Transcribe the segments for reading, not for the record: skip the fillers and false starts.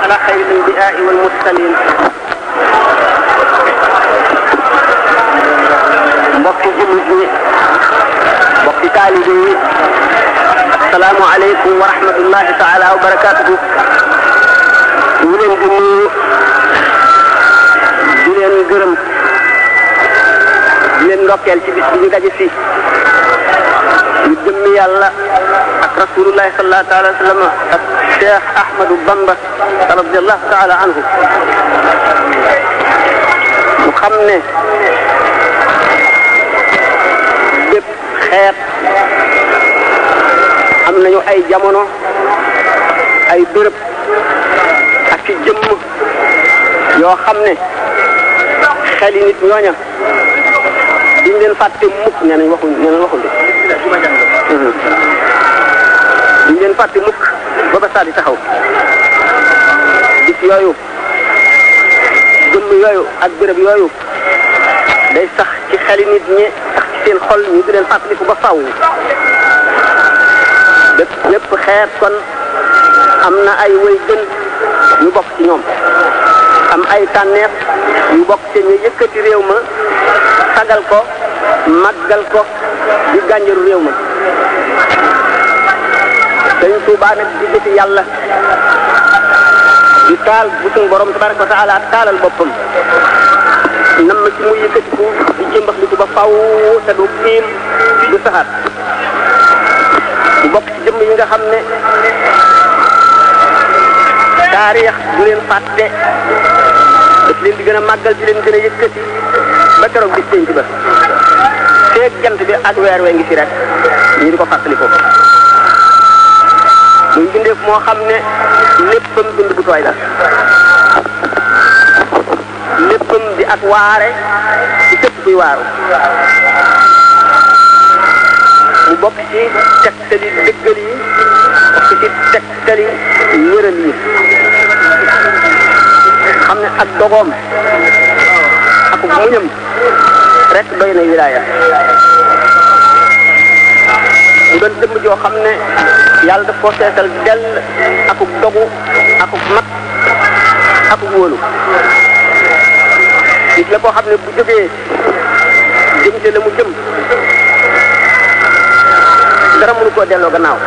على خير الأنبياء والمرسلين mbokki jullit ñi mbokki taalibe yi assalaamu aleykum wa rahmatullahi taala wa barakatuhu ñu leen di nuyu di leen gërëm di leen ndokkeel ci bis bi ñu daje fii ñu jëmmi yàlla ak rasulullahi sallallahu taala wa sallam ak Cheikh Ahmadou Bamba radiyallahu taala anhu mu xam ne bépp xeet am nañu ay jamono ay bërëb ak ci jëmm yoo xam ne xeli nit ñooña duñ leen fàtte mukk nee nañ waxuñ de duñ leen fàtte mukk ba ba saa di taxaw bis yooyu jëmm yooyu ak bërëb yooyu day sax ci xeli nit ñi sax ci seen xol ñu di leen fàttaliku ba faw bépp xeet kon am na ay way gën ñu bokk ci ñoom am ay tànneef yu bokk ci ñu yëkkati réew ma sagal ko màggal ko di gànjaru réew ma Sëriñ Tuubaa nag di jëfi yàlla di taal bu suñu borom tabaraka wa taala taalal boppam nam ma ci muy yëkkatiku di jëmbax li ba faw te du xiim du saxaat bu bokk ci jëmm yi nga xam ne taarix du leen fàtte daf leen di gën a màggal di leen gën a yëkkati ba keroog bis penc ba feeg jant bi ak weer wee ngi fi rek ñu di ko fàttali ko muy bindeef moo xam ne léppam dund bu tooy la léppam di ak waare ci képp kuy waaru mu bokk ci tegtali dëggal yi bokk ci tegtali wéral yi xam ne ak dogoom ak muñam rek doy na wilaaya mu doon jëmm joo xam ne yàlla daf koo seetal dell akuk dogu akuk mat akuk wóolu nit la koo xam ne bu jógee jëm ci la mu jëm dara mënu koo delloo gannaaw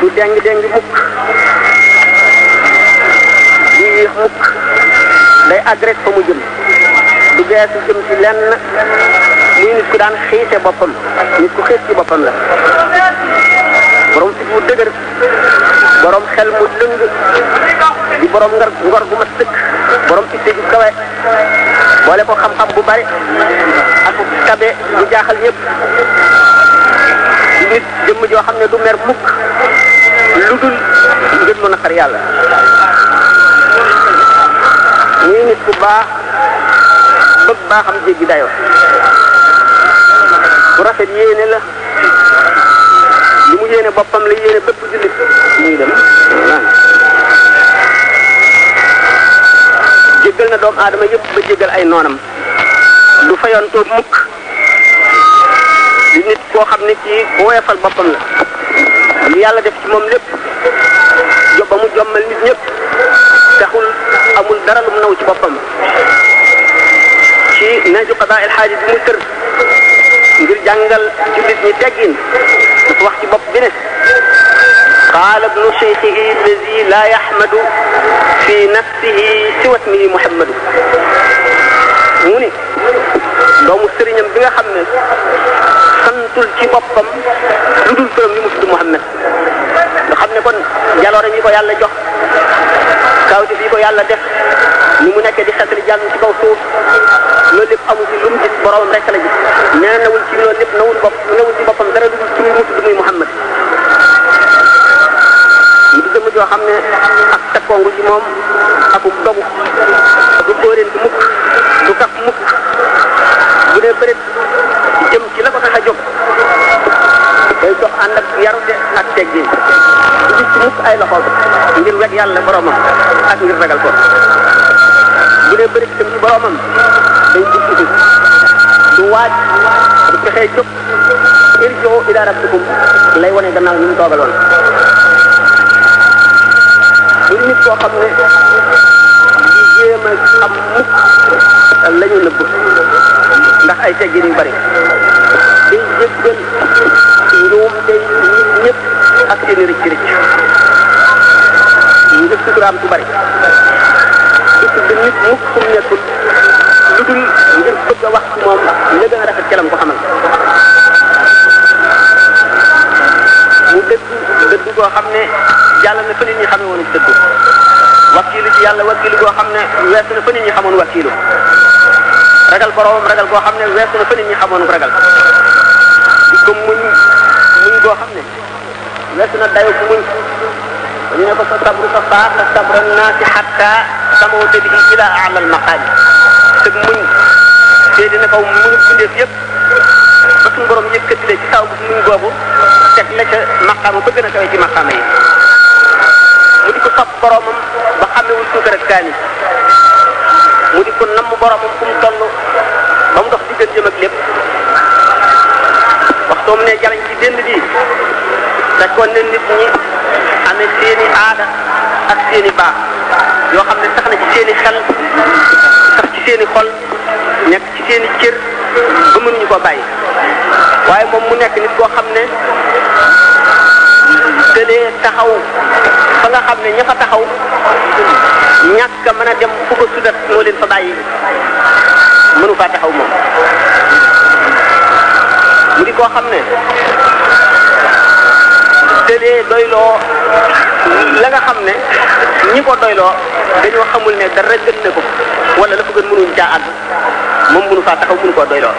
du dengi mukk du yéex mukk day àgg rek fa mu jëm du geesu jëm ci lenn muy nit ku daan xiise boppam nit ku xiis ci boppam la borom fit bu dëgër borom xel mu dëng di borom ngor gu mat sëkk borom itte ju kawe boole ko xam-xam bu bari ak tabe bu jaaxal ñëpp di nit jëmm joo xam ne du mer mukk lu dul ngir lu naqar yàlla muy nit ku baax bëgg baaxam jéggi dayoo bu rafet yéene la li mu yéene boppam la yéene bépp jullit muy dem jéggal na doomu aadama yëpp ba jéggal ay noonam du fayoon toog mukk di nit koo xam ne kii woyofal boppam la li yàlla def ci moom lépp ba mu jommal nit ñëpp taxul amul dara lu mu naw ci boppam ci naju qadaa il xaaji bi mu tër ngir jàngal jullit ñi teggin dafa wax ci bopp bi ne qaala ibnu cheikhihi allazi laa yaxmadu fi nafsihi siwa ismihi muhammadu mu ni doomu sëriñam bi nga xam ne santul ci boppam lu dul turam li mu tudd Muhammad nga xam ne kon jaloore yi ko yàlla jox kawti fii ko yàlla def ni mu nekkee di xetali jàll ci kaw suuf loolu lépp amu ci lu mu gis boroomam rek la gis nee nawul ci loolu lépp nawul ci boppam dara lu dul tur mu tudd muy Muhammad mu di jëmm joo xam ne ak takkoongu ci moom akuk dogu du óorénti mukk du kaf mukk bu dee bërit jëm ci la ko tax a jóg day dox ànd ak yarute ak teggin du gis ci mukk ay loxoom ngir wet yàlla boromam ak ngir ragal ko bu dee bërit jëm ci boromam day dugg du waaj du fexee jóg irji'u ila rabbikum lay wane gannaaw ñu mu toogaloon bu nit koo xam ne di jéem a am mukk la ñu nëbb ndax ay teggin yu bari day jéggal njuum day nit ñëpp ak seeni rëcc rëcc ngir suturaam su bari du tudd nit mukk fu mu nekkul lu dul ngir bëgg a wax ci moom la gën a rafet calam ko xamal mu dëgg goo xam ne yàlla na fa nit ñi xamee woon dëgg wakiilu ci yàlla wakiilu goo xam ne weesu na fa nit ñi xamoon wakiilu ragal boroom ragal goo xam ne weesu na fa nit ñi xamoon ragal di ko muñ goo xam ne weesu na dayo bu muñ ñu ne ko sa sabru sa faax sa sabra naasi xatta samawta bihi ila a'la al maqaami tëg muñ te dina kaw muñu bindeef yëpp ba suñu borom yëkkati la ci taw bu muñ googu teg la ca maqaama ba gën a kawe ci maqaama yi mu di ko sopp boromam ba xamewul suukar ak kaani mu di ko namm boromam fu mu toll ba mu dox digganteem ak lépp waxtoom ne jalañ ci dënd bi fekkoon ne nit ñi amee seeni aada ak seeni baax yoo xam ne sax na ci seeni xel sax ci seeni xol nekk ci seeni cër ba mënuñu ko bàyyi waaye moom mu nekk nit koo xam ne tëlee taxaw fa nga xam ne ña fa taxaw ñàkk a mën a dem fu ko sudat moo leen fa bàyyi mënu faa taxaw moom mu di koo xam ne tëlee doyloo la nga xam ne ñi ko doyloo dañoo xamul ne dara gën na ko wala la ko gën mënuñ caa àgg moom mënu faa taxaw mënu koo doyloo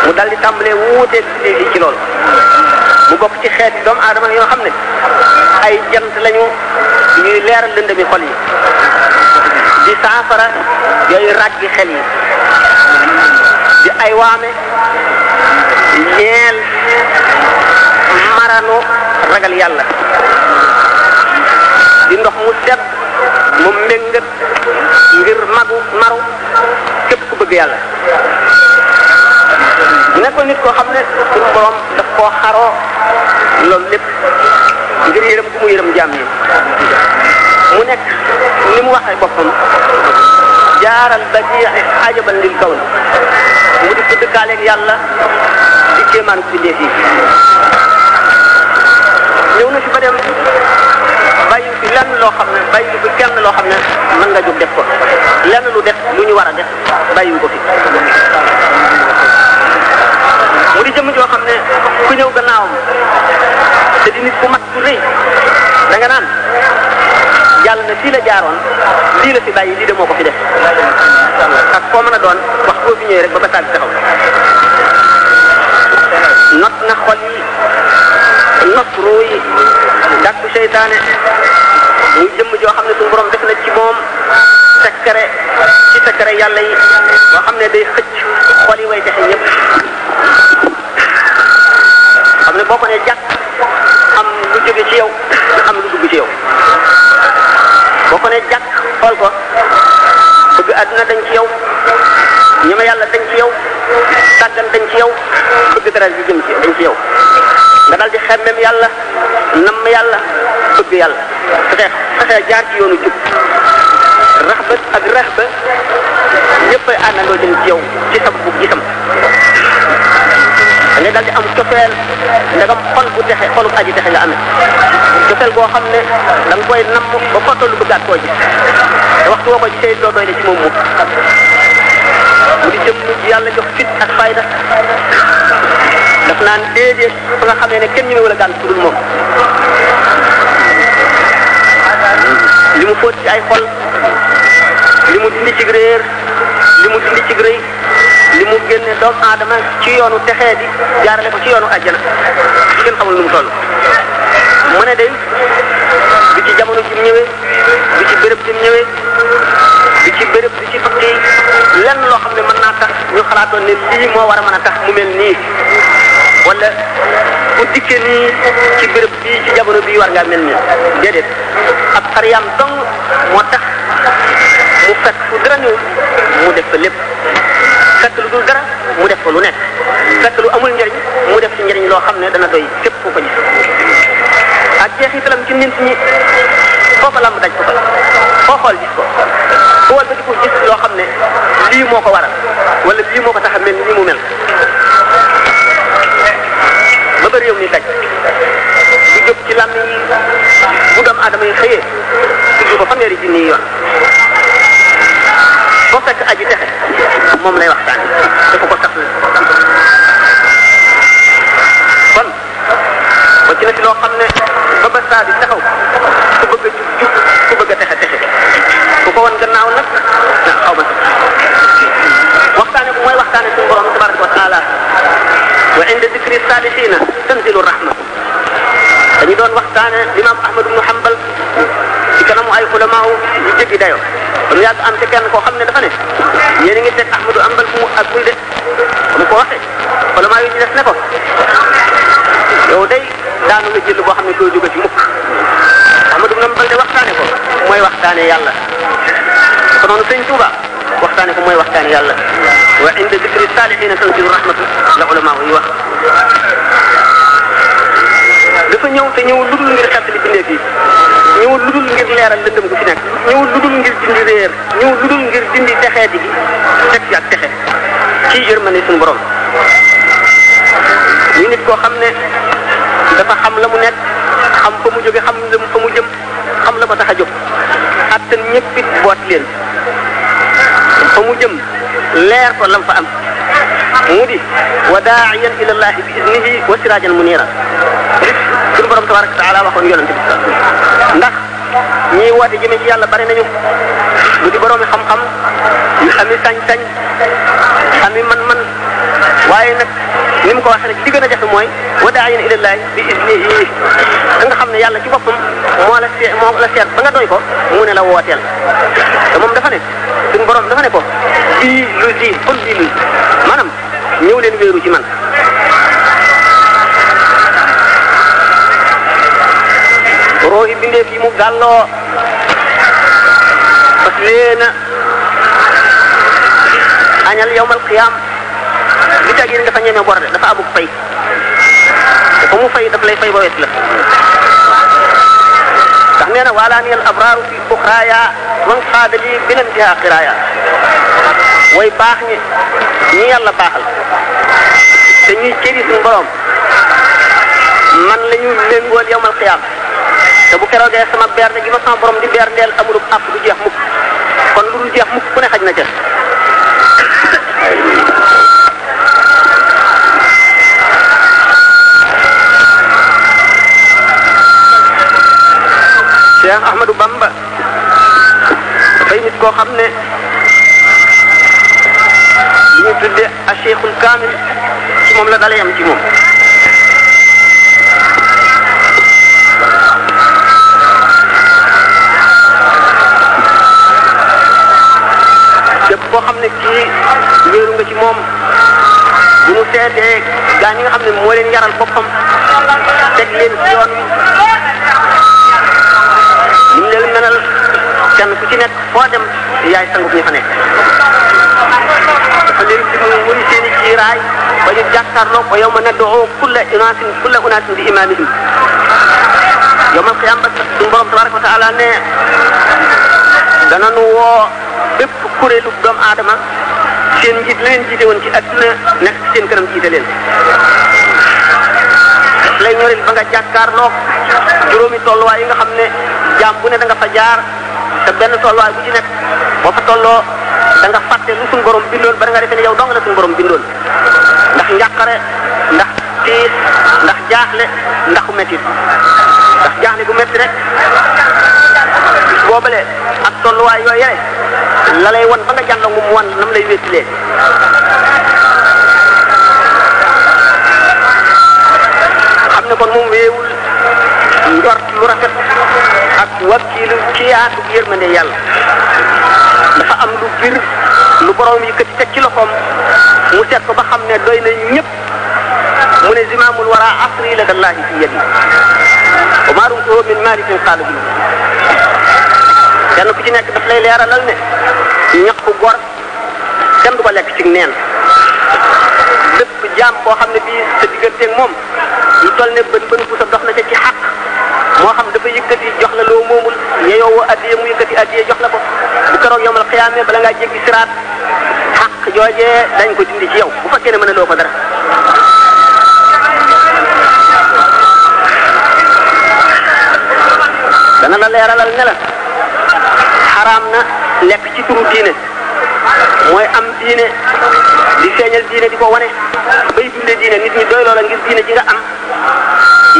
mu dal di tàmbalee wuuteeg léegi ci loolu mu bokk ci xeeti doomu aadama yoo xam ne ay jant lañu ñuy leeral lëndami xol yi di saafara yooyu ràggi xel yi di ay waame ñeel marano ragal yàlla di ndox mu sedd mu méngat ngir maru képp ku bëgg yàlla mu nekkoon nit koo xam ne suñu borom daf koo xaroo loolu lépp ngir yërëm gu mu yërëm jaam yi mu nekk ni mu waxee boppam jaaral badii ajaban lil kawn mu di ko dëkkaaleeg yàlla di kéemaan ku bindee fii ñëw na fi ba dem bàyyi fi lenn loo xam ne bàyyi fi kenn loo xam ne mën nga jóg def ko lenn lu def lu ñu war a def bàyyi ko fi mu di jëmm joo xam ne ku ñëw gannaawam te di nit ku mat ku rëy da nga naan yàlla na fii la jaaroon lii la fi bàyyi lii de moo ko fi def ak koo mën a doon wax boo fi ñëwee rek ba ba taal taxaw not na xol yi not ruu yi dàkku seytaane muy jëmm joo xam ne suñu borom def na ci moom sekkare ci sekkare yàlla yi yoo xam ne day xëcc xol yi way dexe ñëpp xam ne boo ko ne jàkk am lu jóge ci yow am lu dugg ci yow boo ko ne jàkk xool ko bëgg àdduna dañ ci yow ñi ma yàlla dañ ci yow sàggan dañ ci yow bëgg dara ji jëm ci dañ ci yow nga dal di xemmem yàlla namm yàlla bëgg yàlla fexe jaar ci yoonu jub raxba ak raxba ñëpp ay àndandoo jëm ci yow ci sa bu gisam da ngay dal di am cofeel ndagam xol bu texe xolu aji texe nga amee cofeel boo xam ne da nga koy namm ba fa tollu bëggaat koo gis te waxtu woo ko gisee doo doy ne ci moom mu di jëm ci yàlla jox fit ak fayda daf naan déedéet fa nga xamee ne kenn ñu wala gaan tudul moom li mu fóot ci ay xol li mu dindi ci réer li mu dindi ci rëy li mu génne doomu aadama ci yoonu texee di jaarale ko ci yoonu àjjana kenn xamul nu mu toll mu ne day du ci jamono ji mu ñëwee du ci béréb ji mu ñëwee du ci béréb du ci fakki lenn loo xam ne mën naa tax ñu xalaatoon ne lii moo war a mën a tax mu mel nii wala bu dikkee nii ci béréb bii ci jamono bii war ngaa mel nii déedéet ab xariyaam dong moo tax mu fekk fu dara ñëw mu def fa lépp fekk lu dul dara mu def ko lu nekk fekk lu amul njëriñ mu def ci njëriñ loo xam ne dana doy képp ku ko gis ak jeexitalam ci nit ñi foofa lamb daj ko fa xool gis ko ku wal ba di ko gis loo xam ne lii moo ko waral wala lii moo ko tax a mel ni mu mel ba bëri yow ni daj du jóg ci làmmiñ yi bu doomu aadama yi xëyee tudd ko fanweeri junni yoon boo fekk aji texe moom lay waxtaan dafa ko sax kon wacc na ci loo xam ne ba ba saa di taxaw ku bëgg a jub ku bëgg a texe ku ko wan gannaaw nag xaw ma waxtaane bu mooy waxtaane suñu borom tabaraka wa taala wa inda dikri salihina tanzilu rahma dañu doon waxtaane l'imam Ahmad ibn Hanbal ci kanamu ay ulamaaw yu jéggi dayo ba mu yàgg am te kenn koo xam ne dafa ne yéen a ngi teg Ahmadu Hanbal fu mu agul de mu ko waxee ulamaaw yi ñu des ne ko yow day daanu nga jël boo xam ne doo jóge ci mukk Ahmadu ibn Hanbal de waxtaane ko mooy waxtaane yàlla ko noonu sëñ Tuuba waxtaane ko mooy waxtaane yàlla wa inda dikri salihina tanzilu rahmatu la ulamaaw yi wax dafa ñëw te ñëwul lu dul ngir xettali bindéef yi ñëwul lu dul ngir leeral lëndëm gu fi nekk ñëwul lu dul ngir dindi réer ñëwul lu dul ngir dindi texeeti gi teg ci ak texe ci yërmande suñu borom ñu nit koo xam ne dafa xam la mu nekk xam fa mu jóge xam fa mu jëm xam la ko tax a jóg attan ñëpp it boot leen fa mu jëm leer ko lam fa am mu di wa daa'iyan ila llahi bi iznihi wa sirajan munira suñu borom tabaraka wa taala waxoon yonente bi ndax ñii woote jëme ci yàlla bari nañu lu di boroomi xam-xam yu ami sañ-sañ ami man-man waaye nag ni mu ko waxee rek li gën a jafe mooy wa daa'iyan ila llahi bi iznihi da nga xam ne yàlla ci boppam moo la seet ba nga doy ko mu ne la wooteel te moom dafa ne suñu borom dafa ne ko bii lu di kon bii lu maanaam ñëw leen wéeru ci man roohi bindeef yi mu gàlloo parce que leena añal yawmal qiyaam li tag yi dafa ñeme bor de dafa amuk fay dafa mu fay daf lay fay ba wet la ndax nee na waalaaniyal abraaru fi uxraaya wan xaada lii binan biha xiraaya way baax ñi yàlla baaxal te ñuy cëri suñu borom man la ñu méngool yawmal qiyaam te bu keroogee sama berne gi ma sama borom di berndeel amulub àpp du jeex mukk kon lu dul jeex mukk ku ne xaj na ca Cheikh Ahmadou Bamba dafay nit koo xam ne li ñu tudde a Cheikhul Kaamil ci moom la dala yam ci moom képp koo xam ne kii wéeru nga ci moom bu ñu seetee gaa ñi nga xam ne moo leen yaral boppam teg leen ci yoon wi ñu leen menal kenn ku ci nekk foo dem yaay sangub ñi fa nekk dafa leen ci muy seeni ciiraay ba ñu jàkkaarloo ba yow ma nad'u kulla unaasin bi imaamihim yawmal qiyaam ba suñu borom tabaraka wa taala ne danañu woo bépp kuréelu doomu aadama seen njiit la leen jiite woon ci adduna nekk ci seen kanam jiite leen daf lay ñoril ba nga jàkkaarloo juróomi tolluwaay yi nga xam ne jaam bu ne da nga fa jaar te benn tolluwaay bu ci nekk boo fa tolloo da nga fàtte lu suñu borom bindoon ba nga defee ne yow dong la suñu borom bindoon ndax njàqare ndax tiis ndax jaaxle ndaxu métti ndax jaaxle bu métti rek boobale ak tolluwaay yooyu yële la lay wan ba nga jàndoo mu wan nam lay wéttilee xam ne kon moom weewul njort lu rafet ak wakkiilu ci yaatu yërmande yàlla dafa am lu bir lu borom yëkkati teg ci loxoom mu seet ko ba xam ne doy na ñëpp mu ne zimaamul wara asri la dallahi fi yadi wa maa rumtuhu min malikin qaala bi kenn ku ci nekk daf lay leeralal ne ñàkk gor kenn du ko lekk ci neen bépp jaam boo xam ne bii sa digganteeg moom lu toll ne bën bën bu sa dox na ca ci xaq moo xam dafa yëkkati jox la loo moomul yeyoo addiye mu yëkkati addiye jox la ko bu keroog yawmal qiyaama bala ngaa jéggi siraat xaq joojee dañ ko dindi ci yow bu fekkee ne mën a loo ko dara dana la leeralal ne la xaraam na lekk ci turu diine mooy am diine di feeñal diine di ko wane bay dundee diine nit ñi doy loola ngir diine ji nga am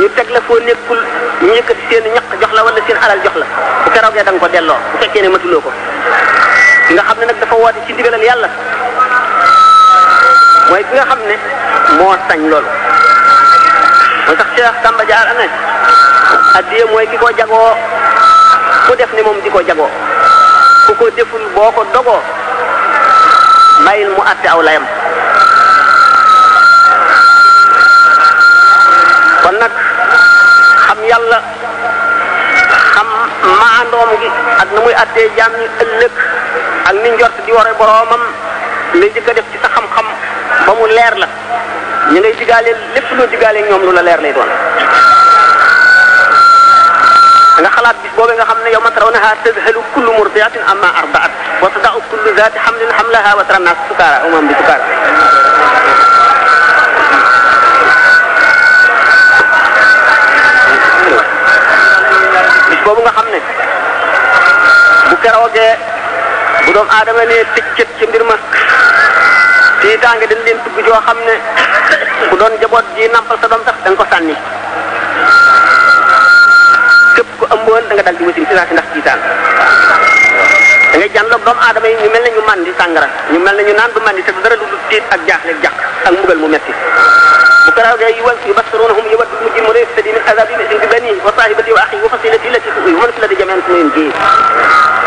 ñu teg la foo nekkul ñu yëkkati seen ñaq jox la wala seen alal jox la bu keroogee da nga ko delloo bu fekkee ne matuloo ko ki nga xam ne nag dafa woote ci ndigalal yàlla mooy ki nga xam ne moo sañ loolu moo tax Cheikh Samba Diar ne addiye mooy ki ko jagoo ku def ne moom di ko jagoo ku ko deful boo ko dogoo bàyyil mu àtte aw layam kon nag xam yàlla xam maandoom gi ak na muy àttee jaam ñi ëllëg ak ni njort di ware boroomam lay jëkk a def ci sa xam-xam ba mu leer la ñu ngay digaaleel lépp loo digaalee ñoom lu la leer lay doon nga xalaat bis boobu nga xam ne yawma tarawnaha tadhalu kullu murdi'atin amma arda'at wa tada'u kullu zati hamlin hamlaha wa tara an-nas sukara wa ma hum bi sukara bis boobu nga xam ne bu keroogee bu doom aadama ne tëccët ci mbir ma tiitaange dañ leen tugg joo xam ne bu doon jaboot ji nampal sa doom sax da nga ko sànni képp ku ëmboon da nga dal di wasin ci saa si ndax tiitaan da ngay jànloog doomu aadama yi ñu mel ne ñu màndi sàngara ñu mel ne ñu naan bu màndi te du dara lu dul tiit ak jaaxleeg jàq ak mbugal mu metti bu keroogee yubassirunahum yawaddu al-mujrimu law yaftadi min azabi yawmin bi banihi wa sahibatihi wa akhihi wa fasilatihi allati tu'wihi wa man fil ardi jami'an thumma yunjihi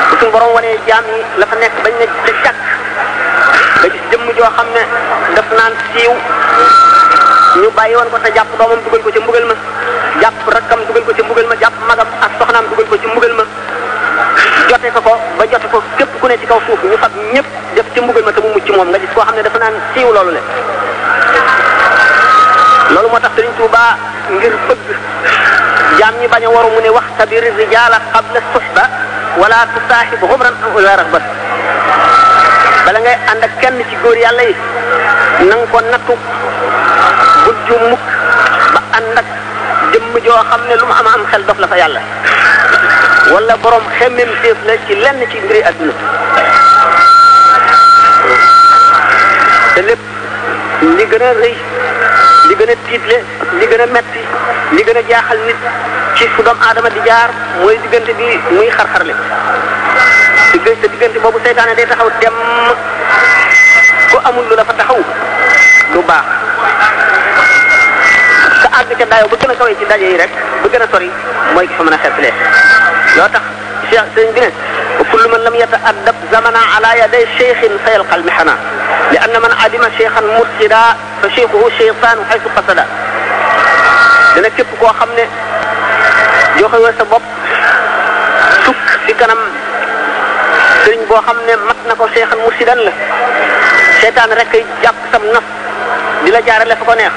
bu suñu borom wanee jaam yi la fa nekk bañ ne te jàkk nga gis jëmm joo xam ne daf naan siiw ñu bàyyi woon ko te jàpp doomam dugal ko ca mbugal ma jàpp rakkam dugal ko ca mbugal ma jàpp magam ak soxnaam dugal ko ci mbugal ma jote ko ba jote ko képp ku ne ci kaw suuf ñu fab ñëpp def ca mbugal ma te mu mucc moom nga gis koo xam ne dafa naan siiw loolu le loolu moo tax Sëriñ Tuubaa ngir bëgg jaam ñi bañ a waru mu ne wax tabir rijaala qabla suhba wala tusaaxib xumran wala raxbat bala ngay ànd ak kenn ci góor yàlla yi na nga ko nattu bul ju mukk ba ànd ak jëmm joo xam ne lu mu am xel dof la fa yàlla wala borom xemmem séef la ci lenn ci mbiri adduna te lépp li gën a rëy li gën a tiitle li gën a metti li gën a jaaxal nit ci fu doomu aadama di jaar mooy diggante bi muy xar-xarle te diggante boobu seytaane day taxaw dem ku amul lu la fa taxaw lu baax ka àgg ca dayoo ba gën a kawee ci daje yi rek ba gën a sori mooy ki fa mën a xeetlee loo tax cheikh sëriñ bi ne wa kullu man lam yata'addab zamana ala yaday cheikhin sayalqa al-mihana li anna man adima cheikhan mursida fa cheikhuhu cheytaanu haythu qasada dana képp koo xam ne joxe woo sa bopp sukk ci kanam sëriñ boo xam ne mat na ko cheikhan mursidan la seytaan rek kay jàpp sam naf di la jaarale fa ko neex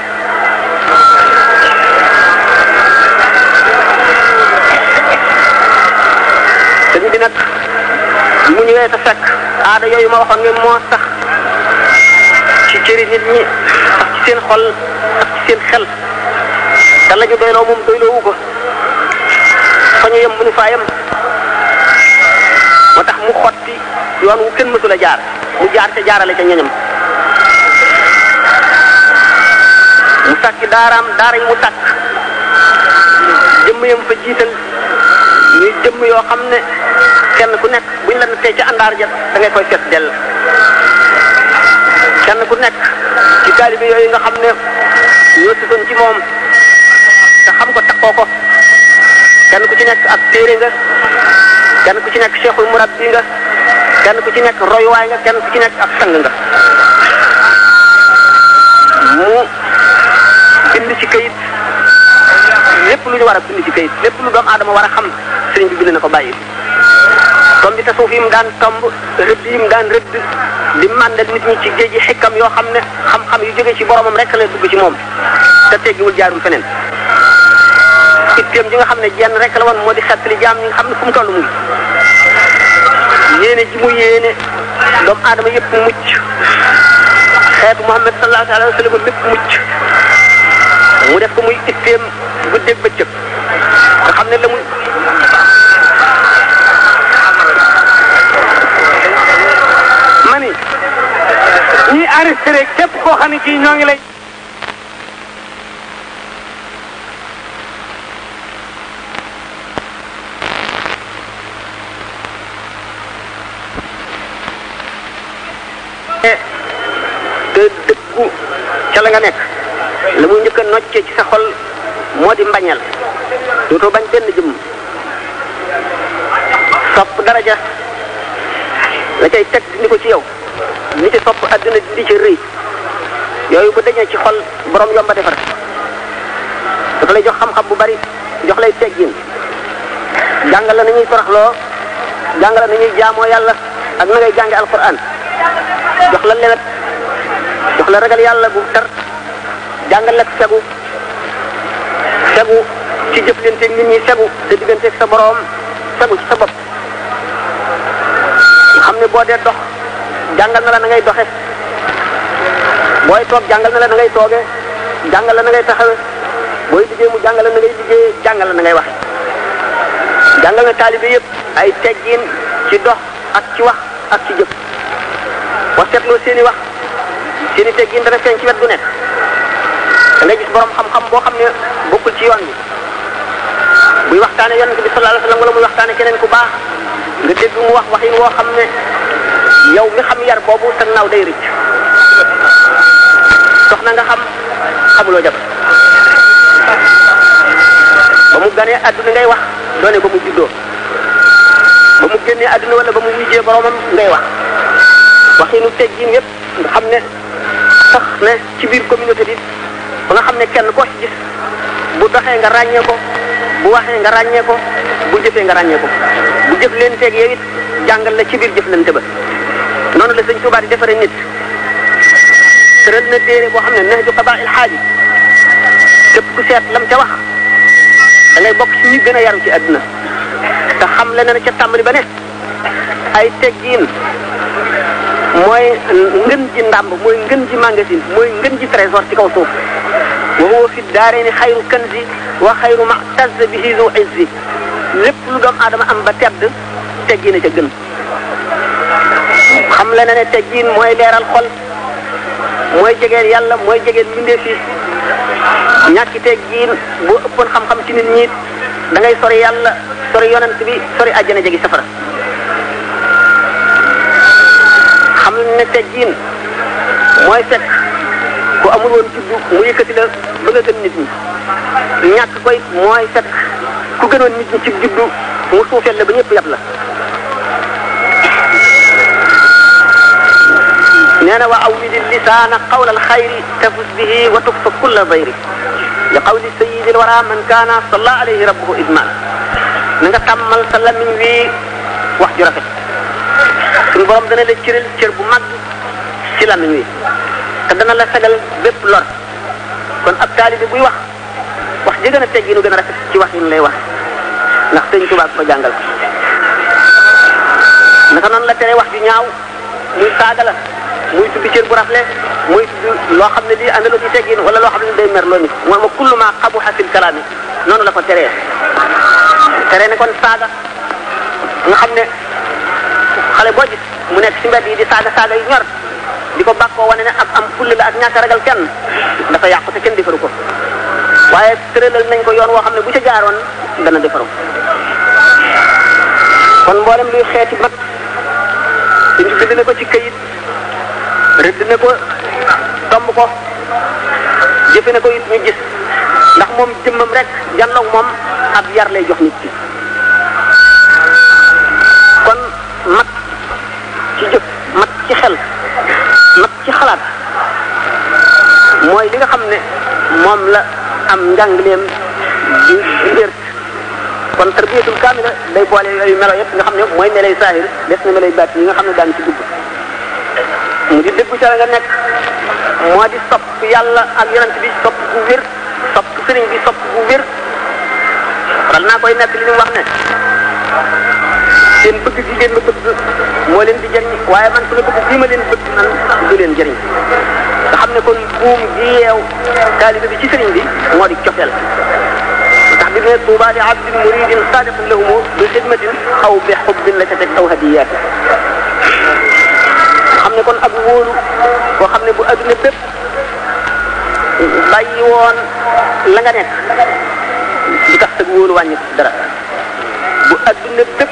sëriñ bi nag mu ñëwee te fekk aada yooyu ma waxoon nga moo sax ci cëri nit ñi sax ci seen xol sax ci seen xel te la ñu doyloo moom doyloowu ko fa ñu yem mënu faa yem moo tax mu xotti yoon wu kenn mësul a jaar mu jaar ca jaarale ca ñoñam mu sàkki daaraam daara yi mu sàkk jëmm yam fa jiital ñuy jëmm yoo xam ne kenn ku nekk buñ la nattee ca àndaar ja da ngay koy fees dell kenn ku nekk ci taalibe yooyu nga xam ne ñoo sësoon ci moom te xam ko takkoo ko kenn ku ci nekk ak téere nga kenn ku ci nekk cheikhul murabbi nga kenn ku ci nekk royuwaay nga kenn ku ci nekk ak sang nga mu bind ci kayit lépp lu ñu war a bind ci kayit lépp lu doomu aadama war a xam sëriñ bi bind na ko bàyyi tomb bi tasawuf yi mu daan tomb rëdd yi mu daan rëdd di màndal nit ñi ci géej gi xekkam yoo xam ne xam-xam yu jóge ci boromam rek la dugg ci moom te teggiwul jaarul feneen itteem ji nga xam ne jenn rek la woon moo di xettali jaam ñi nga xam ne fu mu toll mu ngi yéene ji mu yéene doomu aadama yëpp mucc xeetu Muhammad sallallahu alayhi wa sallam lépp mucc mu def ko muy itteem guddeeg bëccëg nga xam ne la muy ma ni ñuy enregistré képp koo xam ne kii ñoo ngi lay te dëggu ca la nga nekk la muy njëkk a noccee ci sa xol moo di mbañal dootoo bañ benn jëmm sopp daraja la cay teg ni ko ci yow ni ci sopp àdduna di ci rëy yooyu bu dañee ci xol borom yomba defar dafa lay jox xam-xam bu bari jox lay teggin jàngal la nañuy toroxloo jàngal la nañuy jaamoo yàlla ak na ngay jànge alquran jox la lewet jox la ragal yàlla bu tar jàngal la segu ci jëflanteeg nit ñi segu te digganteeg sa boroom segu ci sa bopp xam ne boo dee dox jàngal na la na ngay doxe booy toog jàngal na la na ngay tooge jàngal la na ngay taxawe booy liggéey mu jàngal la na ngay liggéey jàngal la na ngay waxe jàngal na taalibe yëpp ay teggin ci dox ak ci wax ak ci jëf boo seetloo seeni wax seeni teggin dana feeñ ci wet gu nekk da ngay gis borom xam-xam boo xam ne bokkul ci yoon bi buy waxtaane yonent bi sallallahu alayhi wasallam wala muy waxtaane keneen ku baax nga dégg mu wax waxin woo xam ne yow mi xam yar boobu sa naaw day rëcc soxna nga xamuloo jabar ba mu ganee àdduna ngay wax doone ba mu juddoo ba mu génnee àdduna wala ba mu wujjee boromam ngay wax waxinu teggin yëpp nga xam ne sax ne ci biir communauté bi ba nga xam ne kenn koo ci gis bu doxee nga ràññee ko bu waxee nga ràññee ko bu jëfee nga ràññee ko bu jëf leen teeg yow it jàngal la ci biir jëflante ba noonu la sëñ Tuubaa di defaree nit tëral na téere boo xam ne Nahju Qadaa'il Haaji képp ku seet lam ca wax da ngay bokk ci ñi gën a yaru ci àdduna te xam le na ca tàmbali ba ne ay teggiin mooy ngën ji ndàmb mooy ngën ji magasin mooy ngën ji trésor ci kaw suuf wa huwa fi daarayni xayru kanzi wa xayru ma tazza bihi zu izzi lépp lu doomu aadama am ba tedd teggiin a ca gën xam le na ne teggiin mooy leeral xol mooy jegeel yàlla mooy jegeel mbindeef yi ñàkki teggiin boo ëppoon xam-xam ci nit ñi da ngay sori yàlla sori yonent bi sori àjjana jegi safara xam ne teggiin mooy fekk ku amul woon juddu mu yëkkati la ba nga gën nit ñi ñàkk koy mooy fekk ku gënoon nit ñi ci juddu mu suufeel la ba ñëpp yab la nee na wa awlidi lisaana qawla alxayri tafus bihi wa tukfa kulla dayri li qawli sayidil wara man kaana salla alayhi rabbuhu idman na nga tàmmal sa lamiñ wi wax ju rafet suñu borom dana la cëral cër bu mag ci lamiñ wi te dana la sagal bépp lor kon ab taalibe buy wax ji gën a tegginu gën a rafet ci wax yi lay wax ndax sëñ Tuubaa ko jàngal naka noonu la tere wax ju ñaaw muy saaga la muy tudd cër bu rafle muy tudd loo xam ne lii àndaloo ci teggin wala loo xam ne day mer loo nit mooy ma kullu ma qabuha fil kalaami noonu la ko teree ne kon saaga nga xam ne xale boo gis mu nekk ci mbedd yi di saaga yu ñor di ko bàkkoo wane ne am fulla la ak ñàkk a ragal kenn dafa yàqu te kenn defaru ko waaye tëralal nañ ko yoon woo xam ne bu ca jaaroon dana defaru kon mboolem luy xeeti mat suñu bind na ko ci këyit rëdd na ko tomb ko jëfe na ko it ñu gis ndax moom jëmmam rek janloog moom ab yar lay jox nit ki kon mat ci jëf mat ci xel mat ci xalaat mooy li nga xam ne moom la am njàngleem di wér kon tarbiyatul kaamila day boole yooyu melo yëpp nga xam ne mooy melay saahir des na melay baat yi nga xam ne daan ci dugg mu di déggu ca la nga nekk moo di sopp yàlla ak yonent bi sopp bu wér sopp sëriñ bi sopp bu wér faral naa koy nekk li ñu wax ne seen bëgg gi ngeen ma bëgg moo leen di jëriñ waaye man su ma bëgg bii ma leen bëgg man du leen jëriñ nga xam ne kon buum gi yeew taalibe bi ci sëriñ bi moo di cofeel ndax bi ne tuuba li abdin muridin sadiqin lahumu bi xidmatin aw bi xubbin la ca teg aw hadiyaat xam ne kon ak wóolu boo xam ne bu adduna bépp bàyyi woon la nga nekk du tax sa wóolu wàññi dara bu adduna bépp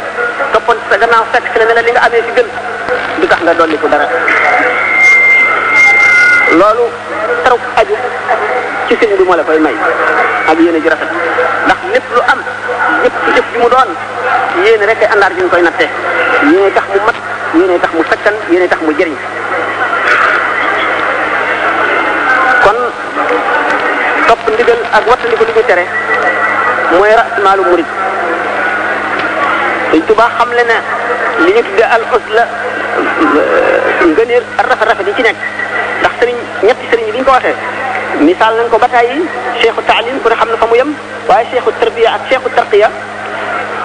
toppoon sa gannaaw fekk si la ne la li nga amee fi gën du tax nga dolli ko dara loolu taruk aju ci sëñ bi moo la koy may ak yéene ji rafet ndax lépp lu am ñëpp ci jëf ji mu doon yéene rek ay àndaar ji ñu koy natte yéene tax mu mat yéene tax mu sakkan yéene tax mu jëriñ kon topp ndigal ak wattandiku li ñu tere mooy rasmaalu murid Sëñ Tuubaa xam le ne li ñu tuddee al uzla ngëneer rafet yi ci nekk ndax sëriñ ñetti sëriñ yi li ñu ko waxee misaal nañ ko ba tey cheikhu taalim ku ne xam na fa mu yem waaye cheikhu tarbiya ak cheikhu tarqiya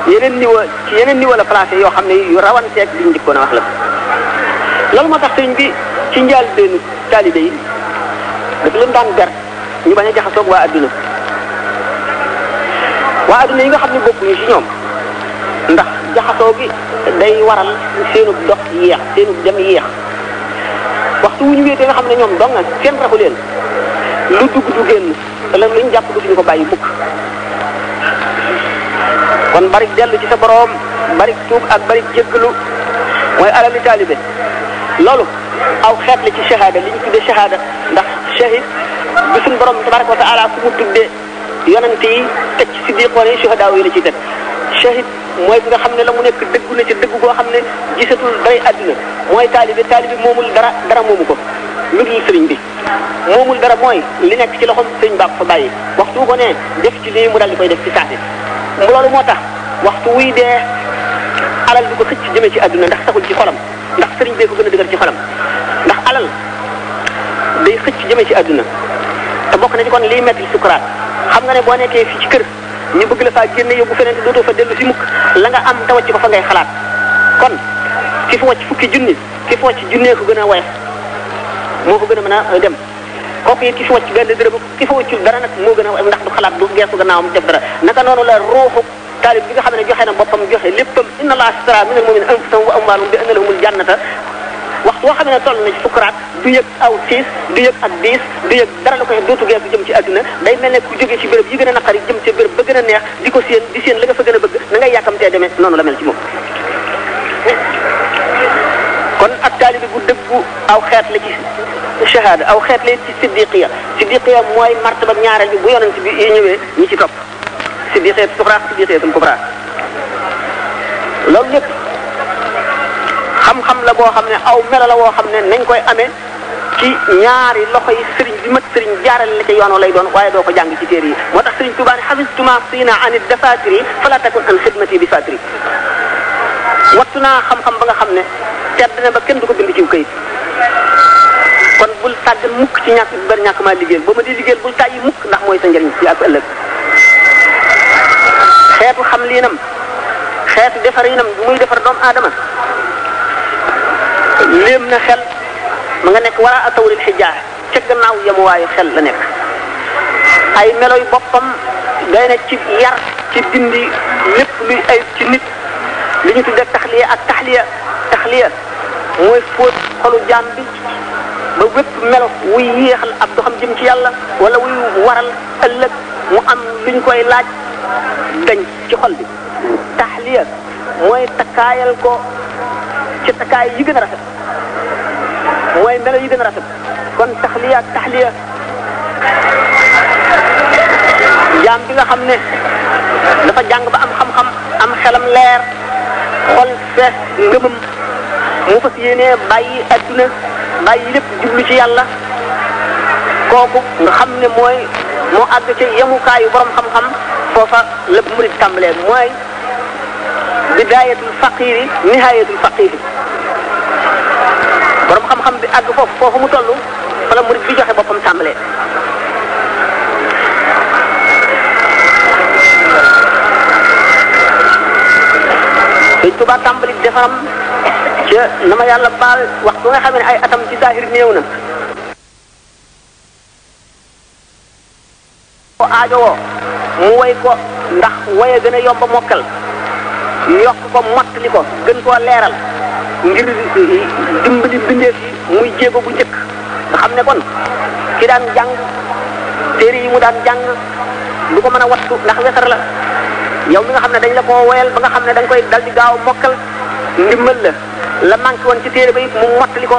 yeneen niveau la placé yoo xam ne yu rawanteeg liñ njëkkoon a wax la loolu moo tax sëriñ bi ci njaal benn taalibe yi daf leen daan ber ñu bañ a jaxasoog waa adduna yi nga xam ne bokkuñu ci ñoom ndax jaxasoo gi day waral seenub dox yéex seenub dem yéex waxtu wu ñu wéetee nga xam ne ñoom dong na kenn raxu leen lu dugg du génn te lan luñ jàpp duñu ko bàyyi mukk kon bari dellu ci sa boroom bari tuub ak bari jéggalu mooy alali taalibe loolu aw xeet la ci shahada li ñu tuddee shahada ndax shahid bi suñ borom tabaraka wa taala fu mu tuddee yonante yi teg ci siddiqoon yi shuhadaa yi la ciy teg shahid mooy bi nga xam ne la mu nekk dëggu na ci dëggu goo xam ne gisatul daray àdduna mooy taalibe moomul dara moomu ko lu dul sëriñ bi moomul dara mooy li nekk ci loxoom sëriñ baa ko fa bàyyi waxtu ko ne def ci lii mu dal di koy def ci saati loolu moo tax waxtu wuy dee alal di ko xëcc jëmee ci àdduna ndax saxul ci xolam ndax sëriñ bee ko gën a dëgër ci xolam ndax alal day xëcc jëmee ci àdduna te bokk na ci kon liy metti sukuraat xam nga ne boo nekkee fii ci kër ñu bëgg la faa génne yóbbu feneen te dootoo fa dellu si mukk la nga am te wàcc ko fa ngay xalaat kon ki fa wàcc fukki junni ki fa wàcc junnee ko gën a woyof moo ko gën a mën a dem kooku it ki fa wàcc benn dërëm ki fa wàccul dara nag moo gën a woyof ndax du xalaat du geesu gannaawam def dara naka noonu la ruuxu taalib bi nga xam ne joxe na boppam joxe léppam inna allaha ashtara minal mu'minina anfusahum wa amwaalahum bi anna lahumul jannata waxtu boo xam ne toll na ci sukuraat du yëg aw siis du yëg ak diis du yëg dara la koy dootu geesu jëm ci àdduna day mel ne ku jógee ci béréb yi gën a naqari jëm ci béréb ba gën a neex di ko séen di séen la nga fa gën a bëgg na ngay yàkkamtee demee noonu la mel ci moom kon ak taalibi bu dëggu aw xeet la ci shahada aw xeet la ci siddiqiya mooy martaba ñaareel bi bu yonent bi yi ñëwee ñi ci topp siddiqiyatul suxra siddiqiyatul kubra loolu lépp xam-xam la boo xam ne aw melo la woo xam ne nañ koy amee ci ñaari loxo yi sëriñ bi mat sëriñ jaarale la ca yoonoo lay doon waaye doo ko jàng ci téere yi moo tax sëriñ Tuubaa ne xafistuma siina ani dafatiri fala takun an xidmati bi fatiri wattu naa xam-xam ba nga xam ne tedd na ba kenn du ko bind ciw këyit kon bul tàggan mukk ci ñàkk maa liggéeyal boo ma di liggéeyal bul tàyyi mukk ndax mooy sa njëriñ ci ak ëllëg xeetu xam liinam xeetu defarinam bu muy defar doomu aadama léem na xel ma nga nekk wara atawril xijaar ca gannaaw yemuwaayu xel la nekk ay melo yu boppam day ne ci yar ci dindi lépp luy ay ci nit li ñu tuddee taxliya ak taxliya mooy fóot xolu jaam bi ba wépp melo wuy yéexal ab doxam jëm ci yàlla wala wuy waral ëllëg mu am luñ koy laaj dañ ci xol bi taxliya mooy takkaayal ko ci takkaay yi gën a rafet mooy melo yi gën a rafet kon taxliya ak taxliya jaam bi nga xam ne dafa jàng ba am xam-xam am xelam leer xol fees ngëmam mu fas yéenee bàyyi adduna bàyyi lépp jublu ci yàlla kooku nga xam ne moo àgg ci yemukaayu borom xam-xam foofa la murid tàmbalee mooy bidaayatul faqiri nihayatul faqiri borom xam-xam bi àgg foofu mu toll fa la murid bi joxe boppam tàmbalee. Tuubaa tàmbali defaram ca na ma yàlla baal waxtu nga xam ne ay atam ci zahir néew na ko aajowoo mu way ko ndax waye gën a yomb a mokkal yokk ko mottali ko gën koo leeral ngir dimbali bindeef yi muy jéego bu njëkk nga xam ne kon ki daan jàng téere yi mu daan jàng du ko mën a wattu ndax wesar la yow mi nga xam ne dañ la koo woyal ba nga xam ne dañ koy dal di gaaw mokkal ndimbal la manqué woon ci téere ba it mu mottali ko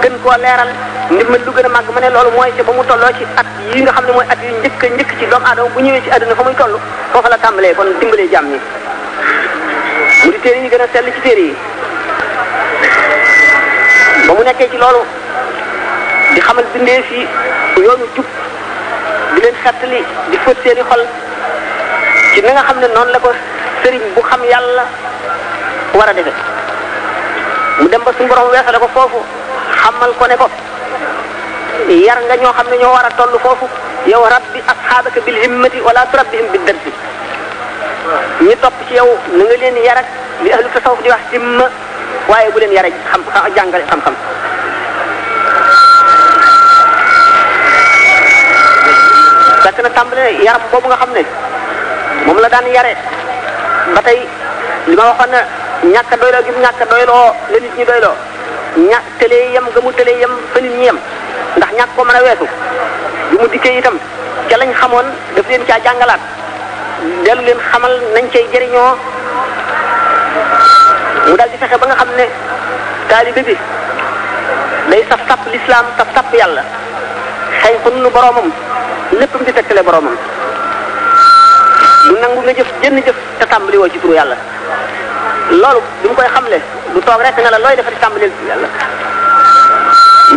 gën koo leeral ndimbal lu gën a màgg ma ne loolu mooy ca ba mu tolloo ci at yi nga xam ne mooy at yu njëkk ci doomu aadama bu ñëwee ci àdduna fa muy toll foofa la tàmbalee kon dimbalee jàmm ñi mu di téere yi gën a sell ci téere yi ba mu nekkee ci loolu di xamal bindee fi yoonu jub di leen xettali di fët seeni xol ci na nga xam ne noonu la ko sëriñ bu xam yàlla war a defe mu dem ba suñu borom weesale ko foofu xamal ko ne ko yar nga ñoo xam ne ñoo war a toll foofu yow rabbi asxaabaka bil himmati wala turabbihim bid darsi ñi topp ci yow na nga leen yar ak li ahlu tasawuf di wax himma waaye bu leen yare xam jàngale xam-xam fekk na tàmbale yaram boobu nga xam ne moom la daan yare ba tey li ma waxoon ne ñàkk a doyloo gi mu ñàkk a doyloo la nit ñi doyloo tëlee yem ga mu tëlee yem fa nit ñi yem ndax ñàkk ko mën a weesu bi mu dikkee itam ca lañ xamoon daf leen caa jàngalaat dellu leen xamal nañ cay jëriñoo mu daal di fexe ba nga xam ne taalibe bi day saf sàpp lislaam saf sàpp yàlla xëy ko nu boroomam léppam di tegtale boroomam du nangu nga jëf jënn jëf te tàmbali woo ci turu yàlla loolu bi mu koy xamle du toog rek ne la looy defati tàmbalil ci yàlla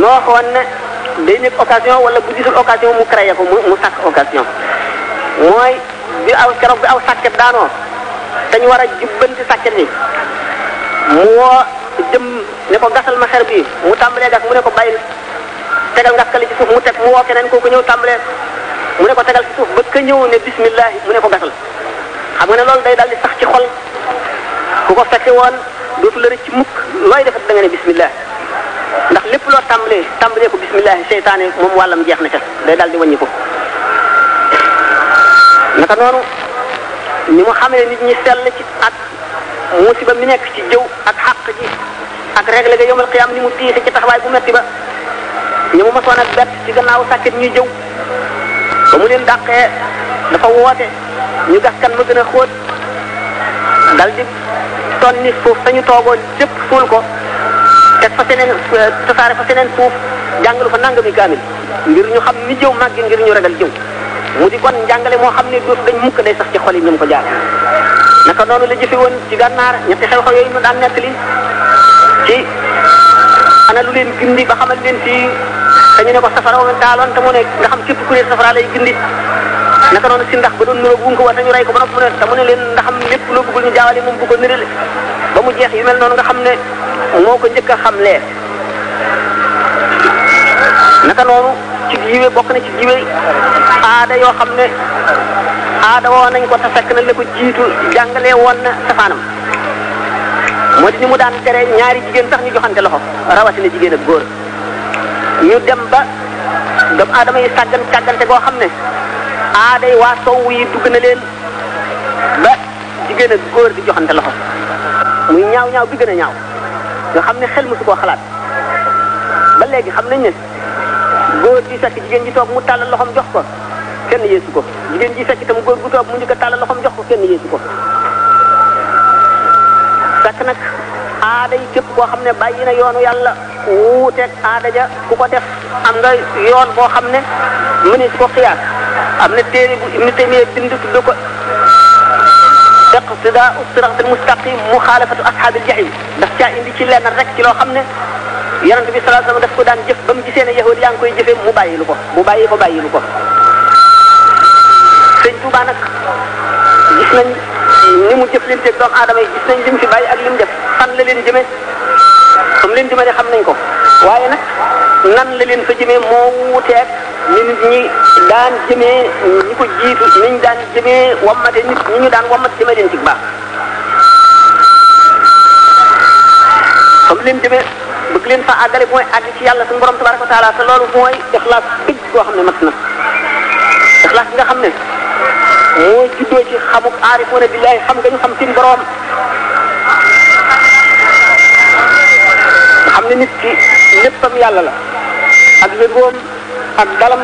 noo xoon ne day nekk occasion wala bu gisul occasion mu créé ko mu sàkk occasion mooy bi aw keroog bi aw sàkket daanoo dañu war a jubbanti sàkket bi mu woo jëm ne ko gasal ma xer bi mu tàmbalee gas mu ne ko bàyyil tegal ngaskali ci suuf mu teg mu woo keneen kooku ñëw tàmbalee mu ne ko tegal ci suuf ba ka ñëw ne bismillah mu ne ko gasal xam nga ne loolu day daal di sax ci xol ku ko fekke woon dootu la rëcc mukk looy defat da nga ne bismillah ndax lépp loo tàmbalee ko bismillah seytaane moom wàllam jeex na ca day daal di wàññi ko naka noonu ni mu xamee nit ñi sell ci ak musiba mi nekk ci jëw ak xàq ji ak réglé ga yawmal qiyaam ni mu tiise ci taxawaay bu metti ba ñi mu masoon ak bett ci gannaaw sàkket ñuy jëw ba mu leen dàqee dafa woote ñu gas kan ma gën a xóot dal di tonni suuf sañu toogoon lépp suul ko teg fa seneen tasaare fa seneen suuf jàngalu fa nangami kaamil ngir ñu xam ni jëw màggi ngir ñu ragal jëw mu di kon njàngale moo xam ne dootu dañ mukk day sax ci xol yi ñu ko jaar naka noonu la jëfe woon ci gànnaar ñetti xew-xew yooyu ñu daan nettali ci ana lu leen gindi ba xamal leen fii dañu ne ko safara woon taaloon te mu ne nga xam képp ku ne safara lay gindi naka noonu si ndax ba doon nuróog wuñ ko war nañu rey ko ba noppi mu ne te mu ne leen ndax am lépp loo bëggul ñu jaawale moom bu ko nirale ba mu jeex yu mel noonu nga xam ne moo ko njëkk a xamlee naka noonu ci jiwe bokk na ci jiwe aada yoo xam ne aada woo nañ ko te fekk na la ko jiitu jàngalee woon na safaanam moo di ni mu daan tere ñaari jigéen sax ñu joxante loxo rawatina jigéen ak góor ñu dem ba doomu aadama yi sàggante goo xam ne aada yi waa sow yi dugg na leen ba jigéen ak góor di joxante loxo muy ñaaw bi gën a ñaaw nga xam ne xel mësu koo xalaat ba léegi xam nañ ne góor ji fekk jigéen ji toog mu tàllal loxoom jox ko kenn yeesu ko jigéen ji fekk itam góor gu toog mu njëkk a tàllal loxoom jox ko kenn yeesu ko fekk nag aada yi képp koo xam ne bàyyi na yoonu yàlla wuuteeg aada ja ku ko def am nga yoon boo xam ne mënees ko xiyaas am na téere bu Ibnu Taymiyya bind tudd ko iqtidaa'u siraatil mustaqim muxaalafatu ashaabil jahiim daf caa indi ci lenn rek ci loo xam ne yonent bi sallallahu alayhi wasallam daf ko daan jëf ba mu gisee ne yahud yaa ngi koy jëfee mu bàyyilu ko mu bàyyilu ko sëñ Tuubaa nag gis nañ ni mu jëflanteeg doomu aadama yi gis nañ li mu fi bàyyi ak li mu def fan la leen jëmee comme leen jëmee xam nañ ko waaye nag nan la leen fa jëmee moo wuuteeg ni nit ñi daan jëmee ñi ko jiitu ni ñu daan jëmee wammate nit ñi ñu daan wammat jëmee leen ci baax fa mu leen jëmee bëgg leen fa àggale mooy àgg ci yàlla suñu borom tabaraka wa taala te loolu mooy ixlaas dëgg koo xam ne mat na ixlaas bi nga xam ne moo juddoo ci xamuk aarifoona billahi xam nga ñu xam seen borom xam ne nit ki léppam yàlla la ak yëgoom ak dalam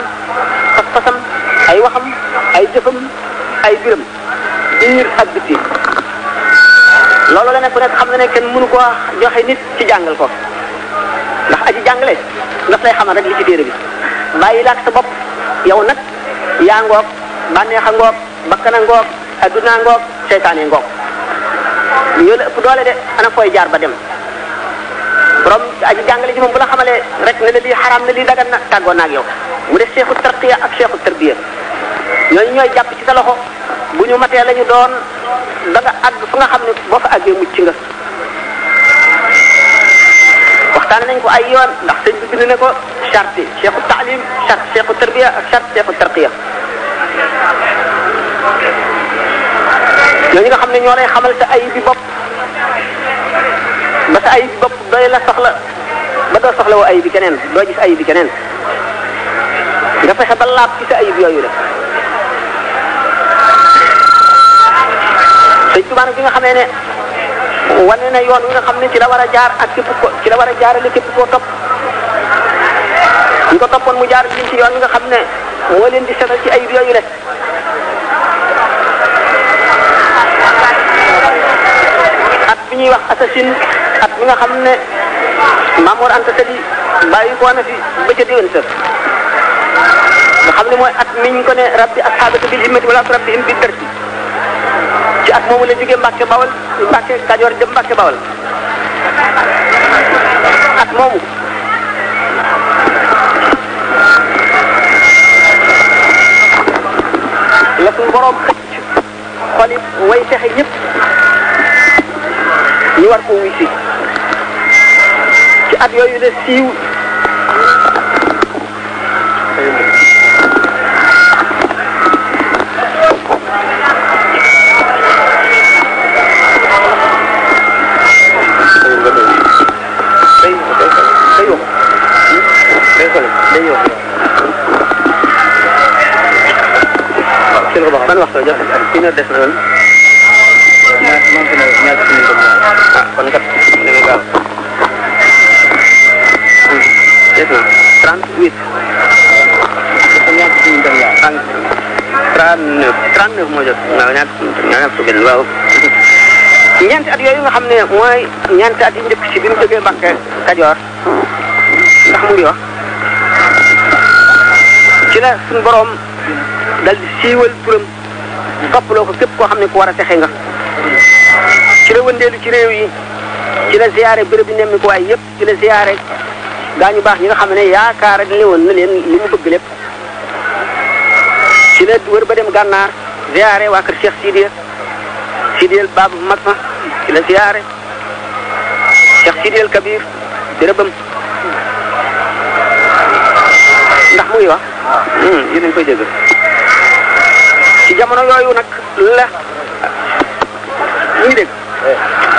pas-pasam ay waxam ay jëfam ay biram biir ak biti loolu la ne ku nekk xam na ne kenn mënu ko joxe nit ci jàngal ko ndax aji jàngale daf lay xamal rek li ci téere bi bàyyi laak sa bopp yow nag yaa ngoog bànneexa ngoog bakkana ngoog adduna ngoog seytaane ngoog yooyu la ëpp doole de ana fooy jaar ba dem borom aji jàngale ji moom bu la xamalee rek ne la lii xaraam na lii dagan na tàggoo naag yow mu def seexu tarqiya ak seexu tarbiya ñooñu ñooy jàpp ci sa loxo bu ñu matee la ñu doon da nga àgg fu nga xam ne boo fa àggee mucc nga waxtaan nañ ko ay yoon ndax sëñ bi bind ne ko charte yi seexu taalim charte seexu tarbiya ak charte seexu tarqiya ñooñu nga xam ne ñoo lay xamal sa ayib bi bopp ba sa ayib bi bopp doy la soxla ba doo soxla woo ayib bi keneen doo gis ayib bi keneen nga fexe ba laab ci sa ayib yooyu la sëñ Tuubaa nag bi nga xamee ne wane na yoon wi nga xam ne ci la war a jaar ak képp ko ci la war a jaarale képp koo topp ñu ko toppoon mu jaar liñ ci yoon wi nga xam ne moo leen di setal ci ayib yooyu la at bi ñuy wax assasine at mi nga xam ne Mamour Anta Sali bàyyi ko na fi ba ca déwén sa nga xam ne mooy at miñ ko ne rabbi ashabaka bil himmati wala rabbihim bid darsi ci at moomu la jógee Mbàkke Bawol Mbàkke Kajoor jëm Mbàkke Bawol at moomu la suñu borom xëcc xol yi way texe ñëpp ñu war ko wuy si ci at yooyu la siiw ban waxtu jox ci nga des na woon ah kon kat ne ma gaaw des na 38 39 moo jot waaw ñaar fukki waaw ñeenti at yooyu nga xam ne mooy ñeenti at yi njëkk si bi mu jógee Mbàkke Kajoor ndax mu ngi wax ci la suñu borom dal di siiwal turam toppaloo ko képp koo xam ne ku war a texe nga ci la wëndeelu ci réew yi ci la ziyaare béréb bi nemmi ko waay yëpp ci la ziyaare gaañu baax ñi nga xam ne yaakaar ne woon na leen li mu bëgg lépp ci la wër ba dem gànnaar ziyaare waa kër Cheikh Sidiyel Baabu mag ma ci la ziyaare Cheikh Sidiyel Kabir bérébam ndax mu ngi wax yéen a ngi koy dégg ci jamono yooyu nag la ñu ngi dégg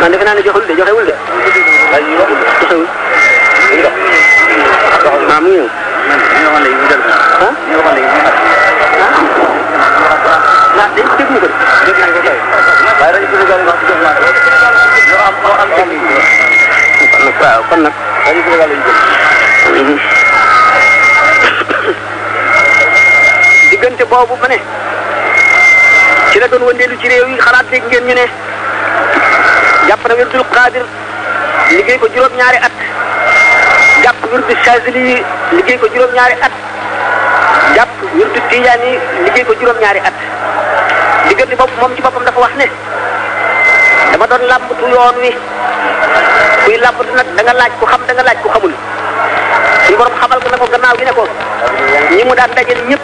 man defe naa ne joxewul de joxewul waaw mu ngi ñëw ah ah dégg ñu ko waaw kon nag diggante boobu ba ne ci la doon wëndeelu ci réew yi xalaat dégg ngeen ñu ne jàpp na wirdul Qaadir liggéey ko juróom-ñaari at jàpp wirdu Chazili liggéey ko juróom-ñaari at jàpp wirdu Tijaani liggéey ko juróom-ñaari at diggante boobu moom ci boppam dafa wax ne dama doon làmbatu yoon wi kuy làmbatu nag da nga laaj ku xam da nga laaj ku xamul suñu borom xamal ko na ko gannaaw gi ne ko ñi mu daan dajal ñëpp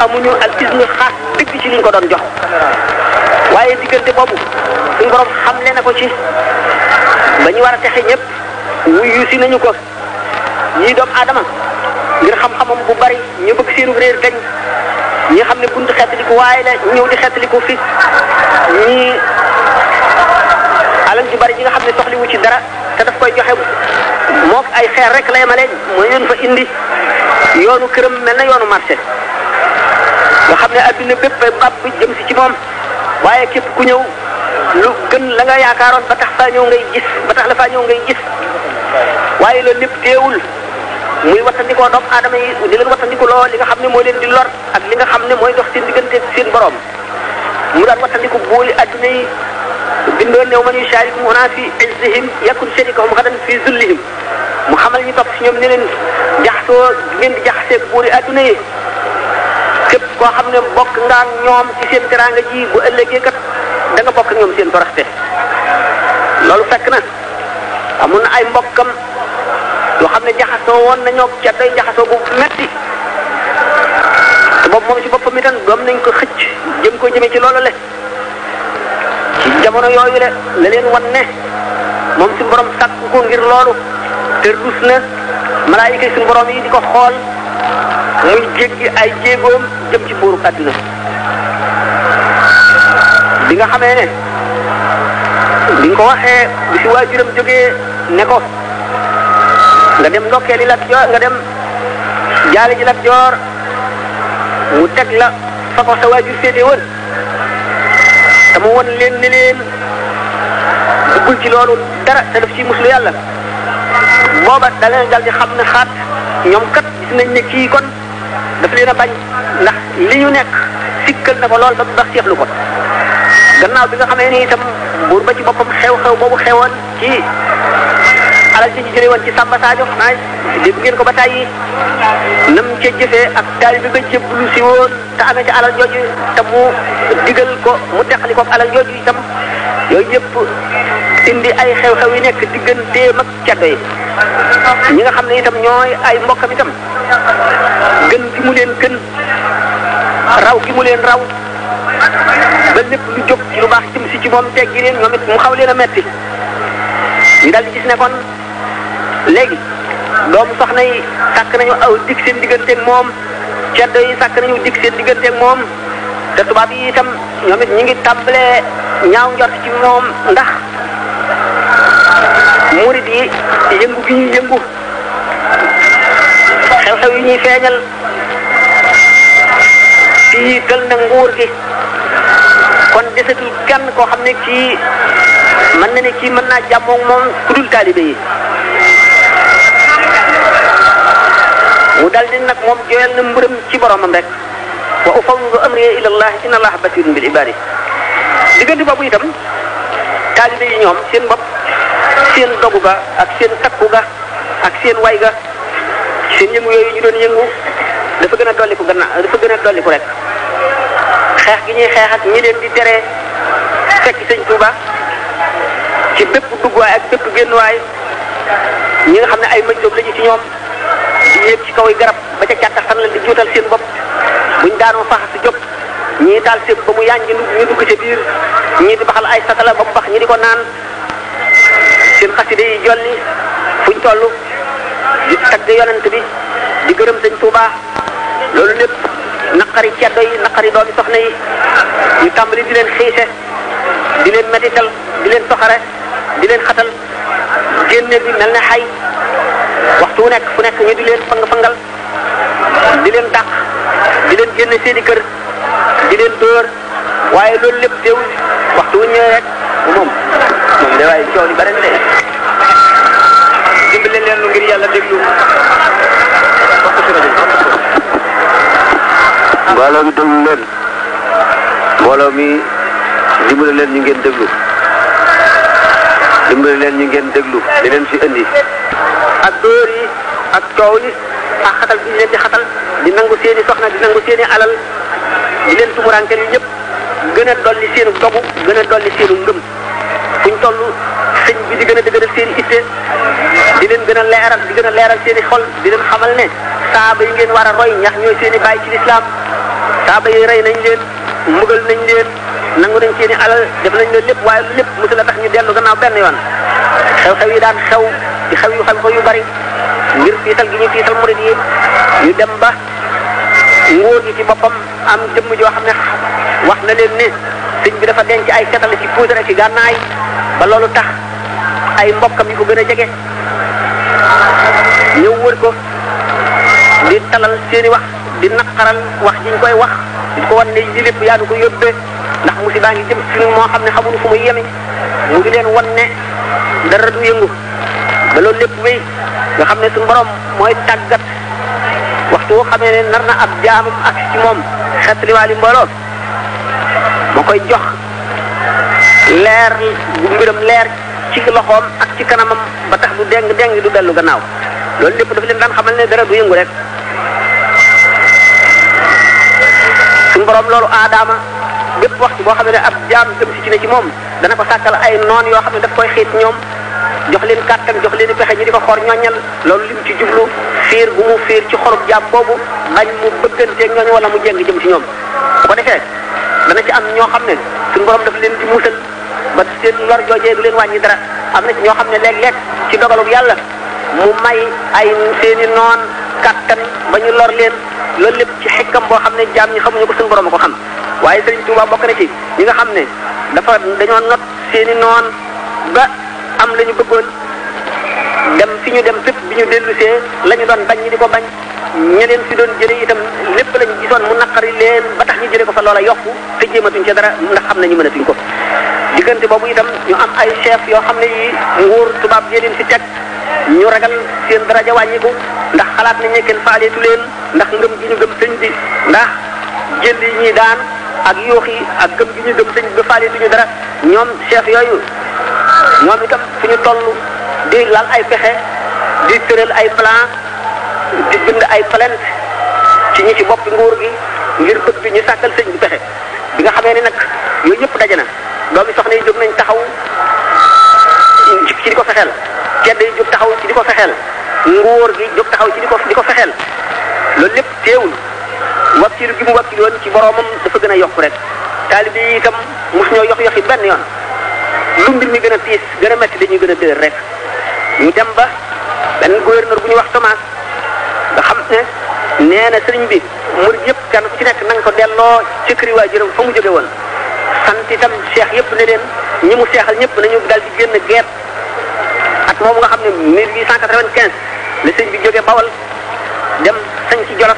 amuñu al ismu xaas dëgg ci liñ ko doon jox waaye diggante boobu suñu borom xamle na ko ci ba ñu war a texe ñëpp wuyu si nañu ko ñii doomu aadama ngir xam-xamam bu bari ñu bëgg seenu réer dañ ñi xam ne buntu xeetaliku waaye la ñëw di xeetaliku fi ñii alal ji bari ji nga xam ne soxliwu ci dara te te daf koy joxe mook ay xeer rek la yemale mooy yoon fa indi yoonu këram mel na yoonu marché nga xam ne adduna bépp bab bi jëm si ci moom waaye képp ku ñëw lu gën la nga yaakaaroon ba tax faa ñëw ngay gis ba tax la faa ñëw ngay gis waaye loolu lépp teewul muy wattandikoo doomu aadama yi di leen wattandiku loo li nga xam ne moo leen di lor ak li nga xam ne mooy dox seen diggante seen borom mu daan wattandiku buuli adduna yi bindoon ne man yusharikum huna fi izzihim yakun sharikahum gadan fi zullihim mu xamal ñu topp si ñoom ne leen jaxasoo ngeen di jaxaseeg buuli adduna yi képp koo xam ne bokk nga ak ñoom ci seen teraanga ji bu ëllëgee kat da nga bokk ak ñoom seen toroxte loolu fekk na amoon na ay mbokkam yoo xam ne jaxasoo woon nañoo ca day jaxasoo bu metti te boobu moom ci boppam itam doom nañ ko xëcc jëm ko jëmee ci loolu le ci jamono yooyu le la leen wan ne moom suñu borom sàkk ko ngir loolu te rus na malaayika suñu borom yi di ko xool muy jéggi ay jéegoom jëm ci buuru àdduna bi nga xamee ne bi nga ko waxee bi si waajuram jógee ne ko nga dem ndokkee li Lat Joor nga dem jaale ji Lat Joor mu teg la fa ko sa waajur féete woon te mu won leen ne leen duggul ci loolu dara te daf ci muslu yàlla booba da leen dal di xam ne xaat ñoom kat gis nañ ne kii kon daf leen a bañ ndax li ñu nekk sikkal na ko lool ba bax seexlu ko gannaaw bi nga xamee ni itam buur ba ci boppam xew-xew boobu xewoon ci alal ci ñu jëlee woon ci Samba Sadio xanaa dégg ngeen ko ba tàyyi nam ca jëfee ak taalibe bi nga jébbalu si woon te amee ca alal jooju te mu digal ko mu teqali ko alal jooju itam yooyu yëpp indi ay xew-xew yi nekk digganteem ak caddo yi ñi nga xam ne itam ñooy ay mbokkam itam gën gi mu leen gën raw gi mu leen raw ba lépp lu jóg ci lu baax jëm si ci moom teggi leen ñoom it mu xaw leen a metti ñu daal di gis ne kon léegi doomu soxna yi sàkk nañu aw dig seen digganteeg moom ceddo yi sàkk nañu dig seen digganteeg moom te tubaab yi itam ñoom it ñu ngi tàmbalee ñaaw njort ci moom ndax murid yi yëngu gi ñuy yëngu xew-xew yi ñuy feeñal fii tël na nguur gi kon desatul kenn koo xam ne kii mën na ne kii mën naa jàmmoog moom ku dul taalibe yi mu dal di nag moom joyal na mbërëm ci boromam rek wa ufawwidu amri ila Allah inna Allah basirun bil ibadi diggante boobu itam taalibe yi ñoom seen bopp seen dogu ga ak seen takku ga ak seen way ga seen yëngu yooyu ñu doon yëngu dafa gën a dolliku gannaaw dafa gën a dolliku rek xeex gi ñuy xeex ak ñi leen di tere fekk sëñ Touba ci bépp dugguwaay ak bépp génnuwaay ñi nga xam ne ay mëjtoob lañu ci ñoom di yéeg ci kaw yi garab ba ca càttax fan la di juutal seen bopp buñ daanoo fax si jóg ñii taal sépp ba mu yànj ñu dugg ca biir ñii di baxal ay satala ba mu bax ñi di ko naan seen xaside yi jolli fuñ toll di tagg yonent bi di gërëm sëñ Touba loolu lépp naqari ceddo yi naqari doomi soxna yi ñu tàmbali di leen xiise di leen métital di leen soxare di leen xatal génne bi mel ne xay waxtu wu nekk fu nekk ñu di leen fang-fangal di leen dàq di leen génne seeni kër di leen dóor waaye loolu lépp teewul waxtu wu ñëwee rek moom de waaye coow li bare na de dimbale leen lu ngir yàlla déglu mbooloo mi déglu leen mbooloo mi dimbale leen ñu ngeen déglu dimbale leen ñu ngeen déglu li leen fi indi ak dóor yi ak coow yi ak xatal bi ñu leen di xatal di nangu seeni soxna di nangu seeni alal di leen tumuraankel yu ñëpp gën a dolli seenu dogu gën a dolli seenu ngëm fuñ toll sëñ bi di gën a dëgëral seeni itte di leen gën a leeral seeni xol di leen xamal ne saaba yi ngeen war a roy ñax ñooy seeni baay ci lislaam saaba yi rey nañ leen mbugal nañ leen nangu nañ seeni alal def nañ leen lépp waaye lu lépp mosu la tax ñu dellu gannaaw benn yoon xew-xew yi daan xew di xew yu yu bari ngir fiital gi ñu fiital murid yi ñu dem ba nguur gi ci boppam am jëmm joo xam ne wax na leen ne sëñ bi dafa denc ay ketale ci puudar ci gànnaay ba loolu tax ay mbokkam yi ko gën a jege ñëw wër ko di talal seeni wax di naqaral wax ji ñu koy wax di ko wan ne li lépp yaa du ko yóbbee ndax musiba ngi jëm ci moo xam ne xamuñu fu muy yemi mu ngi leen wan ne dara du yëngu ba loolu lépp wéy nga xam ne suñu borom mooy tàggat waxtu woo xamee ne nar na ab jaamam ak ci moom xeetliwaali mbooloo moo koy jox leer bu mbiram leer ci loxoom ak ci kanamam ba tax du deng du dellu gannaaw loolu lépp dafa leen daan xamal ne dara du yëngu rek suñu borom loolu aadaama bépp waxtu boo xam ne ab jaam jëm si ci ne ci moom dana ko sàkkal ay noon yoo xam ne daf koy xiit ñoom jox leen kàttan jox leen pexe ñu di ko xoor ñooñal loolu lim ci jublu fiir bu mu fiir ci xolub jaam boobu bañ mu bëgganteeg ñooñu wala mu jéng jëm ci ñoom bu ko defee dana ci am ñoo xam ne suñu borom daf leen di musal ba seen lor joojee du leen wàññi dara am na ci ñoo xam ne léeg-léeg ci dogalub yàlla mu may ay seeni noon kàttan ba ñu lor leen loolu lépp ci xekkam boo xam ne jaam ñi xamuñu ko suñu borom a ko xam waaye Sëriñ Tuubaa bokk na ci ñi nga xam ne dañoo not seeni noon ba am la ñu bëggoon dem fi ñu dem fépp bi ñu dellusee la ñu doon bañ ñi di ko bañ ña leen fi doon jële itam lépp lañu gisoon mu naqari leen ba tax ñu jële ko fa loola yokku te jéematuñ ca dara ndax xam nañu mënatuñ ko diggante boobu itam ñu am ay chef yoo xam ne yi nguur tubaab yee leen fi teg ñu ragal seen daraja wàññiku ndax xalaat nañ ne kenn faaleetu leen ndax ngëm gi ñu gëm sëñ bi ndax jël yi ñuy daan ak yoox yi ak gëm gi ñu gëm sëñ bi ba faaleetuñu dara ñoom chef yooyu ñoom itam fu ñu toll di lal ay pexe di tëral ay plan di bind ay plainte ci ñi ci boppi nguur gi ngir bëgg ñu sàkkal sëñ bi pexe bi nga xamee ne nag yooyu yëpp daje na doomi soxna yi jóg nañ taxaw ci di ko fexeel cedd yi jóg taxaw ci di ko fexeel nguur gi jóg taxaw ci di ko fexeel loolu lépp teewul wakkilu gi mu wakkiloon ci boromam dafa gën a yokk rek taalibe yi itam mosuñoo yox yi benn yoon lu mbir mi gën a tiis gën a metti dañuy gën a tëral rek ñu dem ba benn gouverneur bu ñuy wax Thomas nga xam ne nee na sëriñ bi murid yëpp kenn ku ci nekk na nga ko delloo ci kër waajuram fa mu jóge woon sant itam cheikh yëpp ne leen ñi mu seexal ñëpp nañu dal di génn geet at moomu nga xam ne 1895 la sëñ bi jóge Bawal dem sañ ci Jolof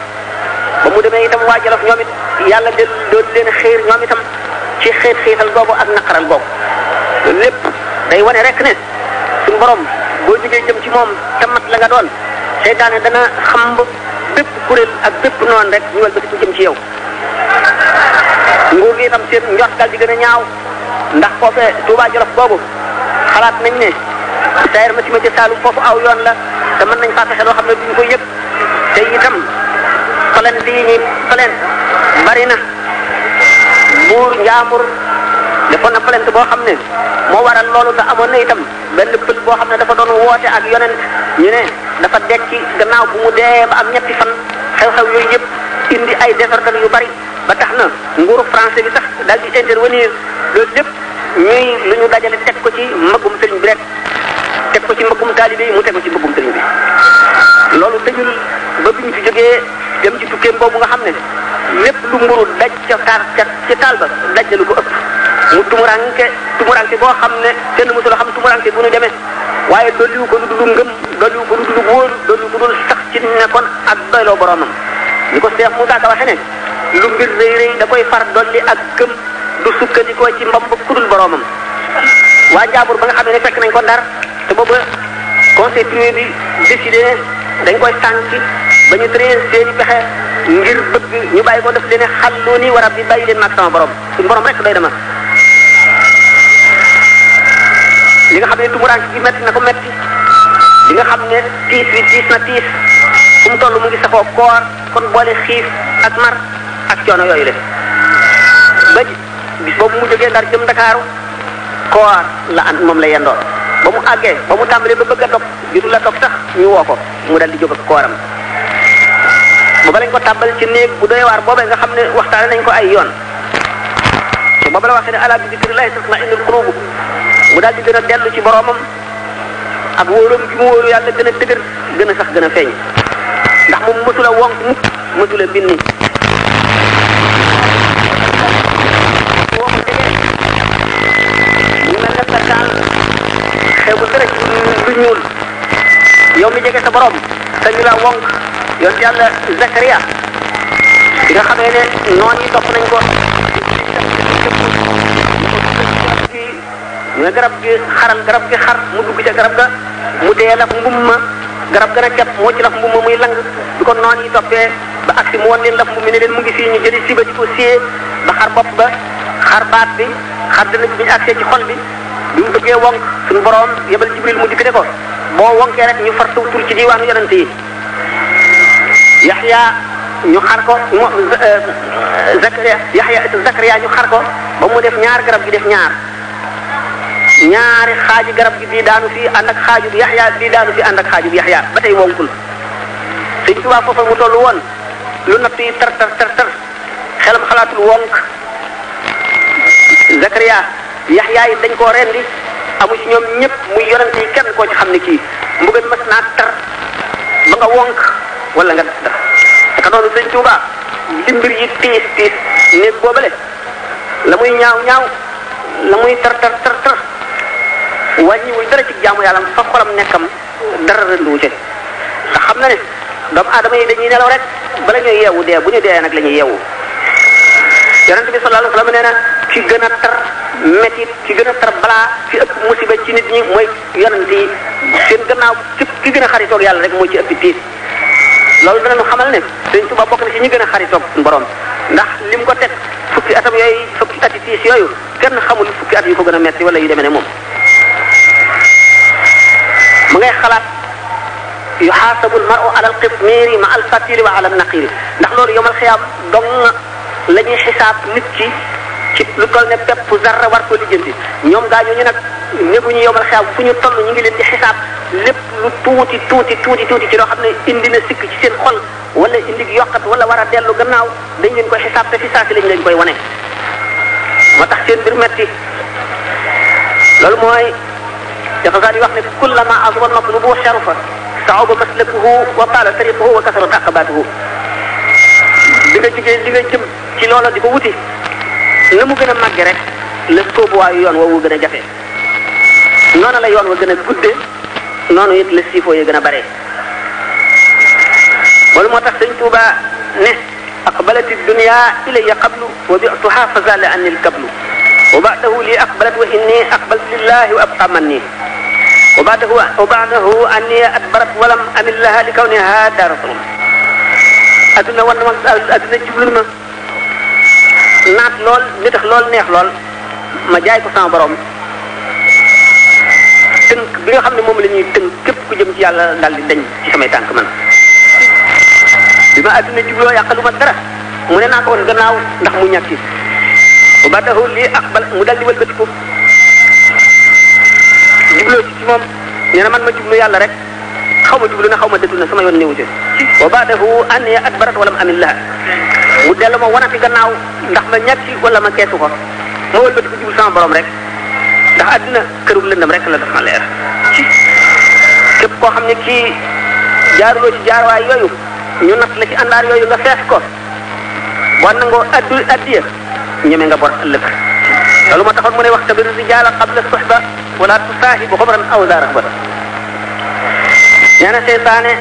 ba mu demee itam waa Jolof ñoom it yàlla doon leen xiir ñoom itam ci xiital googu ak naqaral googu loolu lépp day wane rek ne suñu borom boo jógee jëm ci moom te mat la nga doon seytaane dana xam bépp kuréel ak bépp noonu rek ñu walbati ko jëm ci yow nguur gi itam seen njort dal di gën a ñaaw ndax foofee Touba Jolof boobu xalaat nañ ne sayer ma ci ma ca Saalum foofu aw yoon la te mën nañ faa fexe loo xam ne duñu ko yëg te itam plainte yi ñuy plainte bari na buur njaambur defoon na plainte boo xam ne moo waral loolu te amoon na itam benn pël boo xam ne dafa doon woote ak yonent ñu ne dafa dekki gannaaw bu mu dee ba am ñetti fan xew-xew yooyu yëpp indi ay désordre yu bari ba tax na nguuru français bi sax daal di intervenir loolu lépp ñuy lu ñu dajale teg ko ci mbëggum sëriñ bi rek teg ko ci mbëggum taalibe yi mu teg ko ci mbëggum sëriñ bi loolu tëjul ba bi ñu fi jógee dem ci tukkeem boobu nga xam ne lépp lu mburu daj ca taal ba daj na lu ko ëpp mu tumuranke boo xam ne kenn mësul xam tumuranke bu ñu demee waaye dolliwu ko lu dul ngëm dolliwu ko lu dul wóor dolliwu ko dul sax ci nekkoon ak doyloo boromam ni ko Seex Muusaa Ka waxe ne lu mbir rëy rëy da koy far dolli ak gëm du sukkandikoo ci mbam ba kudul boromam waa Njaambur ba nga xam ne fekk nañ ko Ndar te booba conseil privé bi décidé dañ koy sànki ba ñu tëree seeni pexe ngir bëgg ñu bàyyi ko def leen xàlloo ni war a bi bàyyi leen mag sama borom suñu borom rek doy dama li nga xam ne tumuraanke gi metti na ko metti li nga xam ne tiis wi tiis na tiis fu mu toll mu ngi safoo koor kon boole xiif ak mar ak coono yooyu le ba bis boobu mu jógee Ndar jëm Ndakaaru koor la an moom la yendoo ba mu àggee ba mu tàmbalee ba bëgg a dog jotul la dog sax ñu woo ko mu dal di jóg ak kooram booba lañ ko tàbbal ci néeg bu doy waar boobee nga xam ne waxtaane nañ ko ay yoon te booba la waxee ne ala bi zikrillahi tatma'innul qulub mu daal di gën a dellu ci boromam ak wóoram gi mu wóoru yàlla gën a dëgër gën a sax gën a feeñ ndax moom mësula wonk mukk mësula binni ñu mel ne sa taal xew bu dara ñuul yow mi jege sa borom te ñu la wonk yoon yàlla Zakaria bi nga xamee ne noon yi topp nañ ko ñu ne garab gi xar mu dugg ca garab ga mu dee laf mbum ma garab ga na kepp moo ci laf mbum ma muy lang bi ko noon yi toppee ba agsi mu won leen laf mbum mi ne leen mu ngi fii ñu jëli siba di ko siyee ba xar bopp ba xar baat bi xar dana bi ñu agsee ci xol bi mu bëggee wonk suñu borom yebal Jibril mu dikk ne ko boo wonkee rek ñu far saw tur ci diwaanu yonent yi Yaxya ñu xar ko Zakaria ñu xar ko ba mu def ñaar garab gi def ñaari xaaji garab gi bii daanu fii ànd ak xaaju bi Yaxya bii daanu fii ànd ak xaaju bi Yaxya ba tey wonkul Sëñ Tuubaa foofa mu toll woon lu natt yi tar xelam xalaatul wonk Zakaria Yaxya yi dañ koo rendi amu ci ñoom ñëpp muy yonent yi kenn koo ci xam ne kii mbugal mas naa tar ba nga wonk wala nga def te noonu Sëñ Tuubaa li mbir yi tiis néeg boobale la muy ñaaw la muy tar wàññiwul dara ci jaamu yàlla fa xolam nekkam dara rënduwu ci te xam na ne doomu aadama yi dañuy nelaw rek bala ñuy yeewu dee bu ñu dee nag la ñuy yeewu yonent bi sallallahu alayhi wa sallam nee na ki gën a tar métit ki gën a tar balaa fi ëpp musiba ci nit ñi mooy yonent yi seen gannaaw ki gën a xaritoog yàlla rek mooy ci ëpp tiis loolu dana ñu xamal ne Sëñ Tuubaa bokk na ci ñi gën a xaritoog suñu borom ndax lim ko teg fukki ati tiis yooyu kenn xamul fukki at yu ko gën a metti wala yu demee ne moom mu ngay xalaat yuxaasabu almaru ala alqitmiri ma alfatiri wa ala alnaqiri ndax loolu yomal xiyaam dong la ñuy xisaab nit ki ci lu toll ne pepp zarra war ko lijjanti ñoom gaa ñooñu nag néguñu yomal xiyaam fu ñu toll ñu ngi leen di xisaab lépp lu tuuti ci loo xam ne indi na sikk ci seen xol wala indi yokkat wala war a dellu gannaaw dañ leen koy xisaab te fi saasi lañ leen koy wane moo tax seen mbir metti loolu mooy dafa daal di wax ne kullama azwa matlubu sharufa sa'uba maslakuhu wa taala tariquhu wa kasarat aqabatuhu di nga jigéen di nga jëm ci loola di ko wuti na mu gën a màgge rek la sóobuwaayu yoon woowu gën a jafe noonu la yoon wa gën a gudde noonu it la siifoo yi gën a bare loolu moo tax Sëñ Tuuba ne aqbalati dunya ilayya qablu wa bi'tuha fa zala anni al-kablu wa ba'dahu li aqbalat wa inni aqbaltu lillahi wa abqa manni wa ba'dahu anni adbarat wa lam amil laha li kawniha daratun adduna wan ma adduna jublu ma naat lool li tax lool neex lool ma jaay ko sama borom tënk bi nga xam ne moom la ñuy tënk képp ku jëm ci yàlla daal di dañ ci samay tànk man bi ma adduna jubloo yàqalu ma dara mu ne naa ko woon gannaaw ndax mu ñàkki bu ba taxul lii aqbal mu dal di wëlbatiku jubloo ci moom nee na man ma jublu yàlla rek xaw ma jublu na xaw ma dëddu na sama yoon néew ci wa baadahu an ya adbarat wala mu amil laha mu dellu ma wanati gannaaw ndax ma ñàkki wala ma keesu ko ma wëlbatiku jublu sama borom rek ndax adduna kërug lëndam rek la dafa leer képp koo xam ne kii jaaruloo ci jaarwaay yooyu ñu natt la ci àndaar yooyu nga fees ko boo nangoo addiya ñeme nga bor ëllëg loolu moo taxoon mu ne wax tabir rijaala qabla suhba wala tusaahibu xubran aw za rahba nee na seytaane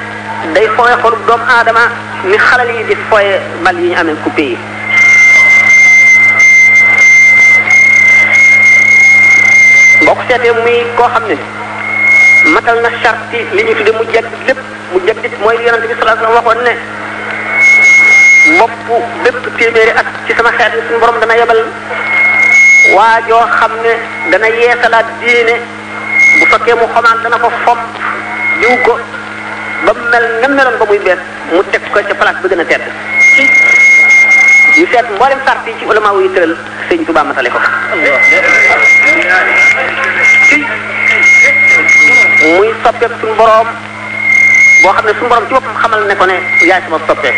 day fooye xolub doomu aadama ni xalal yi di fooye bal yi ñu amee coupé yi boo ko seetee muy koo xam ne matal na charti li ñu tudde mu jaddit lépp mu jaddit mooy li yonente bi sallallahu alayhi wasallam waxoon ne bopp bépp téeméeri at ci sama xeet yi suñu borom dana yebal waa joo xam ne dana yeesalaat diine bu fekkee mu xomaan dana ko fopp diw ko ba mel nga meloon ba muy bees mu teg ko ca place ba gën a tedd ñu seet mboolem sart yi ci ulama yi tëral Sëñ Tuubaa matale ko muy soppeeku suñu borom boo xam ne suñu borom ci boppam xamal ne ko ne yaay sama soppee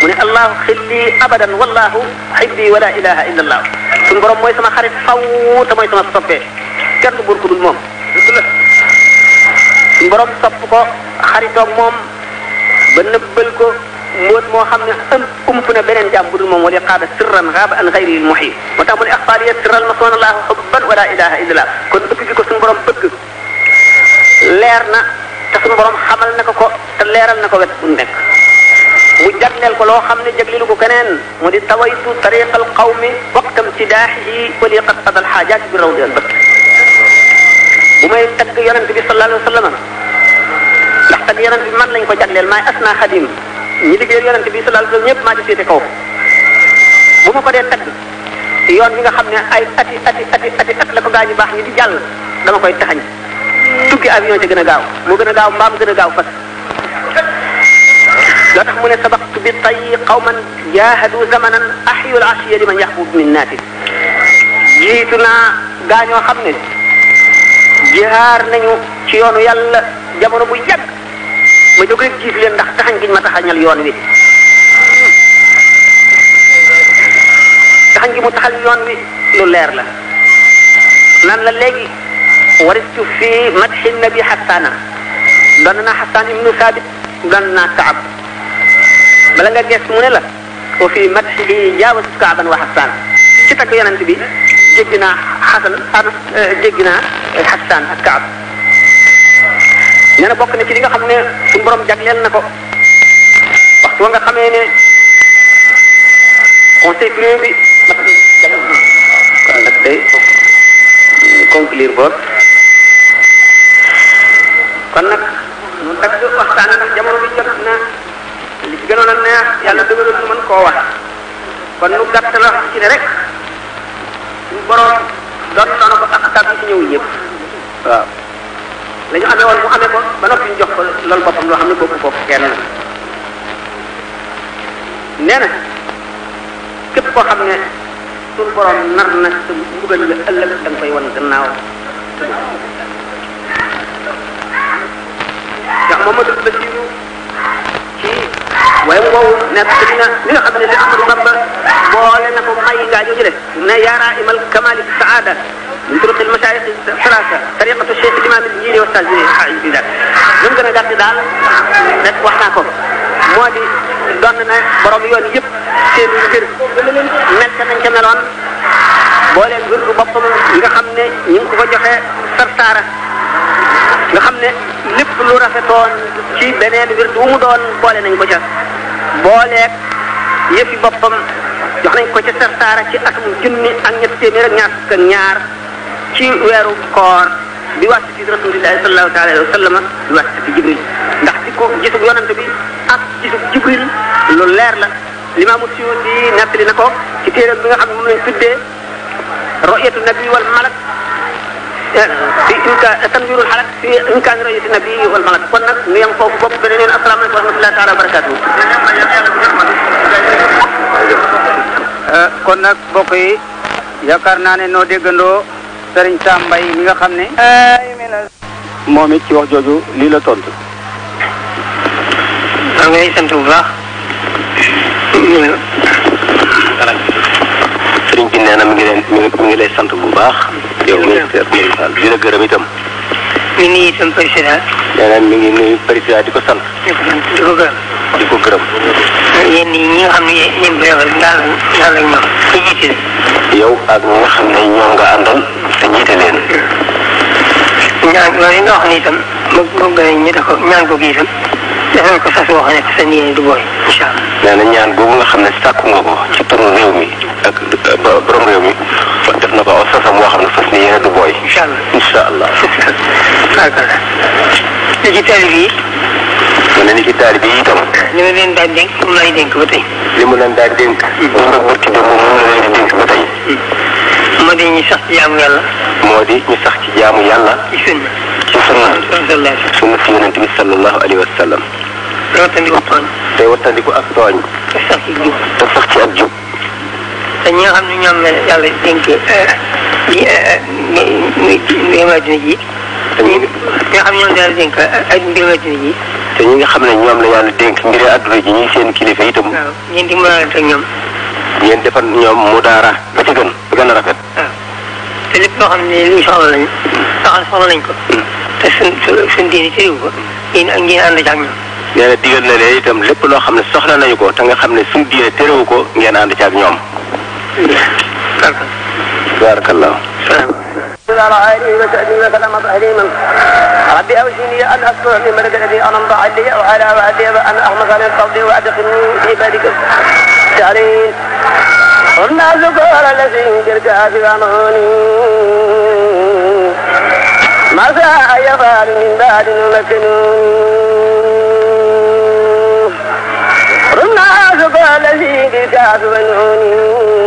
mu ne allahu xilli abadan wallahu xibbi wala ilaha illa allah suñu borom mooy sama xarit faw te mooy sama soppee kenn du buur ku dul moom suñu borom sopp ko xaritoog moom ba nëbbal ko mbóot moo xam ne ump na beneen jaam bu dul moom wala qaada sirran xaaba an xayri muhit moo tax mu ne axfaaliya sirral masoon allahu xubban wala ilaha illa allah kon bëgg gi ko suñu borom bëgg leer na te suñu borom xamal na ko te leeral na ko wet bu nekk mu jagleel ko loo xam ne jagleelu ko keneen mu di tawaytu tariqal qawmi waqtam tidaaxihi wa li qad qada al xaajaat bi rawdi al bakr bu may tagg yonent bi sallallahu alayhi wa sallam ndax tagg yonent bi man lañ ko jagleel maay asna xadim ñi liggéeyal yonent bi sallallahu alayhi wa sallam ñëpp maa ci féete kaw bu ma ko dee tagg yoon bi nga xam ne ay ati la ko gaa ñu baax ñi di jàll dama koy taxañ tukki avion ci gën a gaaw moo gën a gaaw mbaam gën a gaaw fas loo tax mu ne sabaqtu bi tayyi qawman jaahadu zamanan ahyul ashiya liman yaxbub min naati jiitu naa gaa ñoo xam ne jihaar nañu ci yoonu yàlla jamono bu yàgg ma jóg rek jiitu leen ndax taxañ giñ ma taxañal yoon wi taxañ gi mu taxal yoon wi lu leer la nan la léegi waristu fi madxi nabi xasaana doon naa xasaan ibnu saabit doon naa kaab bala nga gees mu ne la wa fi madxihi jaawastu kaaban wa xasaan ci tagg yonent bi jéggi naa jéggi naa xasaan ak kaab nee na bokk na ci li nga xam ne suñu borom jagleel na ko waxtu wa nga xamee ne conseil privé bi kon nag day conclure boog kon nag ñu dagg waxtaan ndax jamono bi jot na li ci gënoon a neex yàlla dëgëral ñu mën koo wax kon nu gàtt la ci ne rek suñu borom doon na ko ak tab yi ci ñëwul yëpp waaw la ñu amee woon mu amee ko ba noppi ñu jox ko loolu boppam loo xam ne bokku ko kenn nee na képp koo xam ne suñu borom nar na sa mbugal la ëllëg da nga koy wan gannaaw ndax Mamadou Bassirou ci waaye mu wow nekk dina li nga xam ne li Ahmadou Bamba boole na ko may ngaa jooju le ne yaara imal kamali saada min turuq al mashayikh thalatha tariqatu cheikh imam al-Jili wa Sazi bi daal ñu gën a gàtt daal rek wax naa ko moo di doon na borom yoon yëpp seen mbir mel ka nañ ca meloon booleen wirdu boppam nga xam ne ñu ngi ko joxee sarsaara nga xam ne lépp lu rafetoon ci beneen wirdu wu mu doon boole nañ ko ca booleeg yëfi boppam jox nañ ko ca sarsaara ci atum junni ak ñett téeméer ak ñaar fukk ak ñaar ci weeru koor bi wàcc ci rasulillahi sallallahu taala alayhi wa sallam bi wàcc ci jibril ndax di ko gisub yonante bi ak gisub jibril lu leer la limaamu Suyuti nettali na ko ci téeram bi nga xam ne moom lañ tuddee ru'yatu nabi wal malak fi tanwirul halak fi imkaan ru'yati nabi wal malak kon nag ñu yem foofu bopp beneen yoon asalaamaaleykum wa rahmatullahi taala wa barakatuh kon nag mbokk yi yaakaar naa ne noo déggandoo Serigne Sam Mbaye mi nga xam ne moom it ci wax jooju lii la tontu. maa ngi lay sant bu baax. sëriñ bi nee na mi ngi lay sant bu baax. yow ministère municipal di la gërëm itam. mi ngi itam président. nee na mi ngi nuyu président di ko sant. di ko gërëm. di ko gërëm. yéen ñi nga xam ne yéen béykat daal lañ ñor te jiite leen. yow ak ñi nga xam ne ñoom nga àndal te jiite leen. ñaan loolu yi nga wax ni itam moom ñu def ko ñaan ko gi itam defal ko sas woo xam ne sa yéene du booy incha allah. nee na ñaan boobu nga xam ne sàkku nga ko ci turu réew mi ak borom réew mi def na ko aw sasam moo xam ne fas ni yéene du booy. incha allah incha allah. li ci taalib yi. mu ne ni ci taalib yi itam. li ma leen daal dénk moom laay dénk ba tey. li mu leen daal dénk. moom la barki dem moom la leen di dénk ba tey. moo di ñu sax ci jaamu yàlla. moo di ñu sax ci jaamu yàlla. ci sunna. ci sunna. sunna si yonent bi sallallahu alayhi wa sallam. te wattandiku tooñ. te wattandiku ak tooñ. te sax ci jub. te sax ci ak jub. te ñi nga xam ne ñoom la yàlla dénk mbirum adduna ji. te ñi nga xam ne ñoom la yàlla dénk ay mbirum adduna ji. te ñi nga xam ne ñoom la yàlla dénk mbiri adduna ji ñuy seen kilifa itam. waaw ñeenti mënalante ak ñoom. ngeen defal ñoom mu daara ba ci gën ba gën a rafet. waaw te lépp loo xam ne luy soxla lañ soxla nañ ko. te suñ diine tëriwu ko yéen ak ngeen ànd ci ak ñoom. nee na digal na leen itam lépp loo xam ne soxla nañu ko te nga xam ne suñ diine tëriwu ko ngeen ànd ci ak ñoom. barakallah. العالي وسألني وسلم تحريما ربي أوزني أن أذكر نعمتك الذي أنعمت علي وعلى والدي وأن أحمد على الفضل وأدخلني في عبادك الصالحين قلنا ذكر الذي ينكرك في عنوني ماذا يفعل من بعد مكنون قلنا ذكر الذي ينكرك في عنوني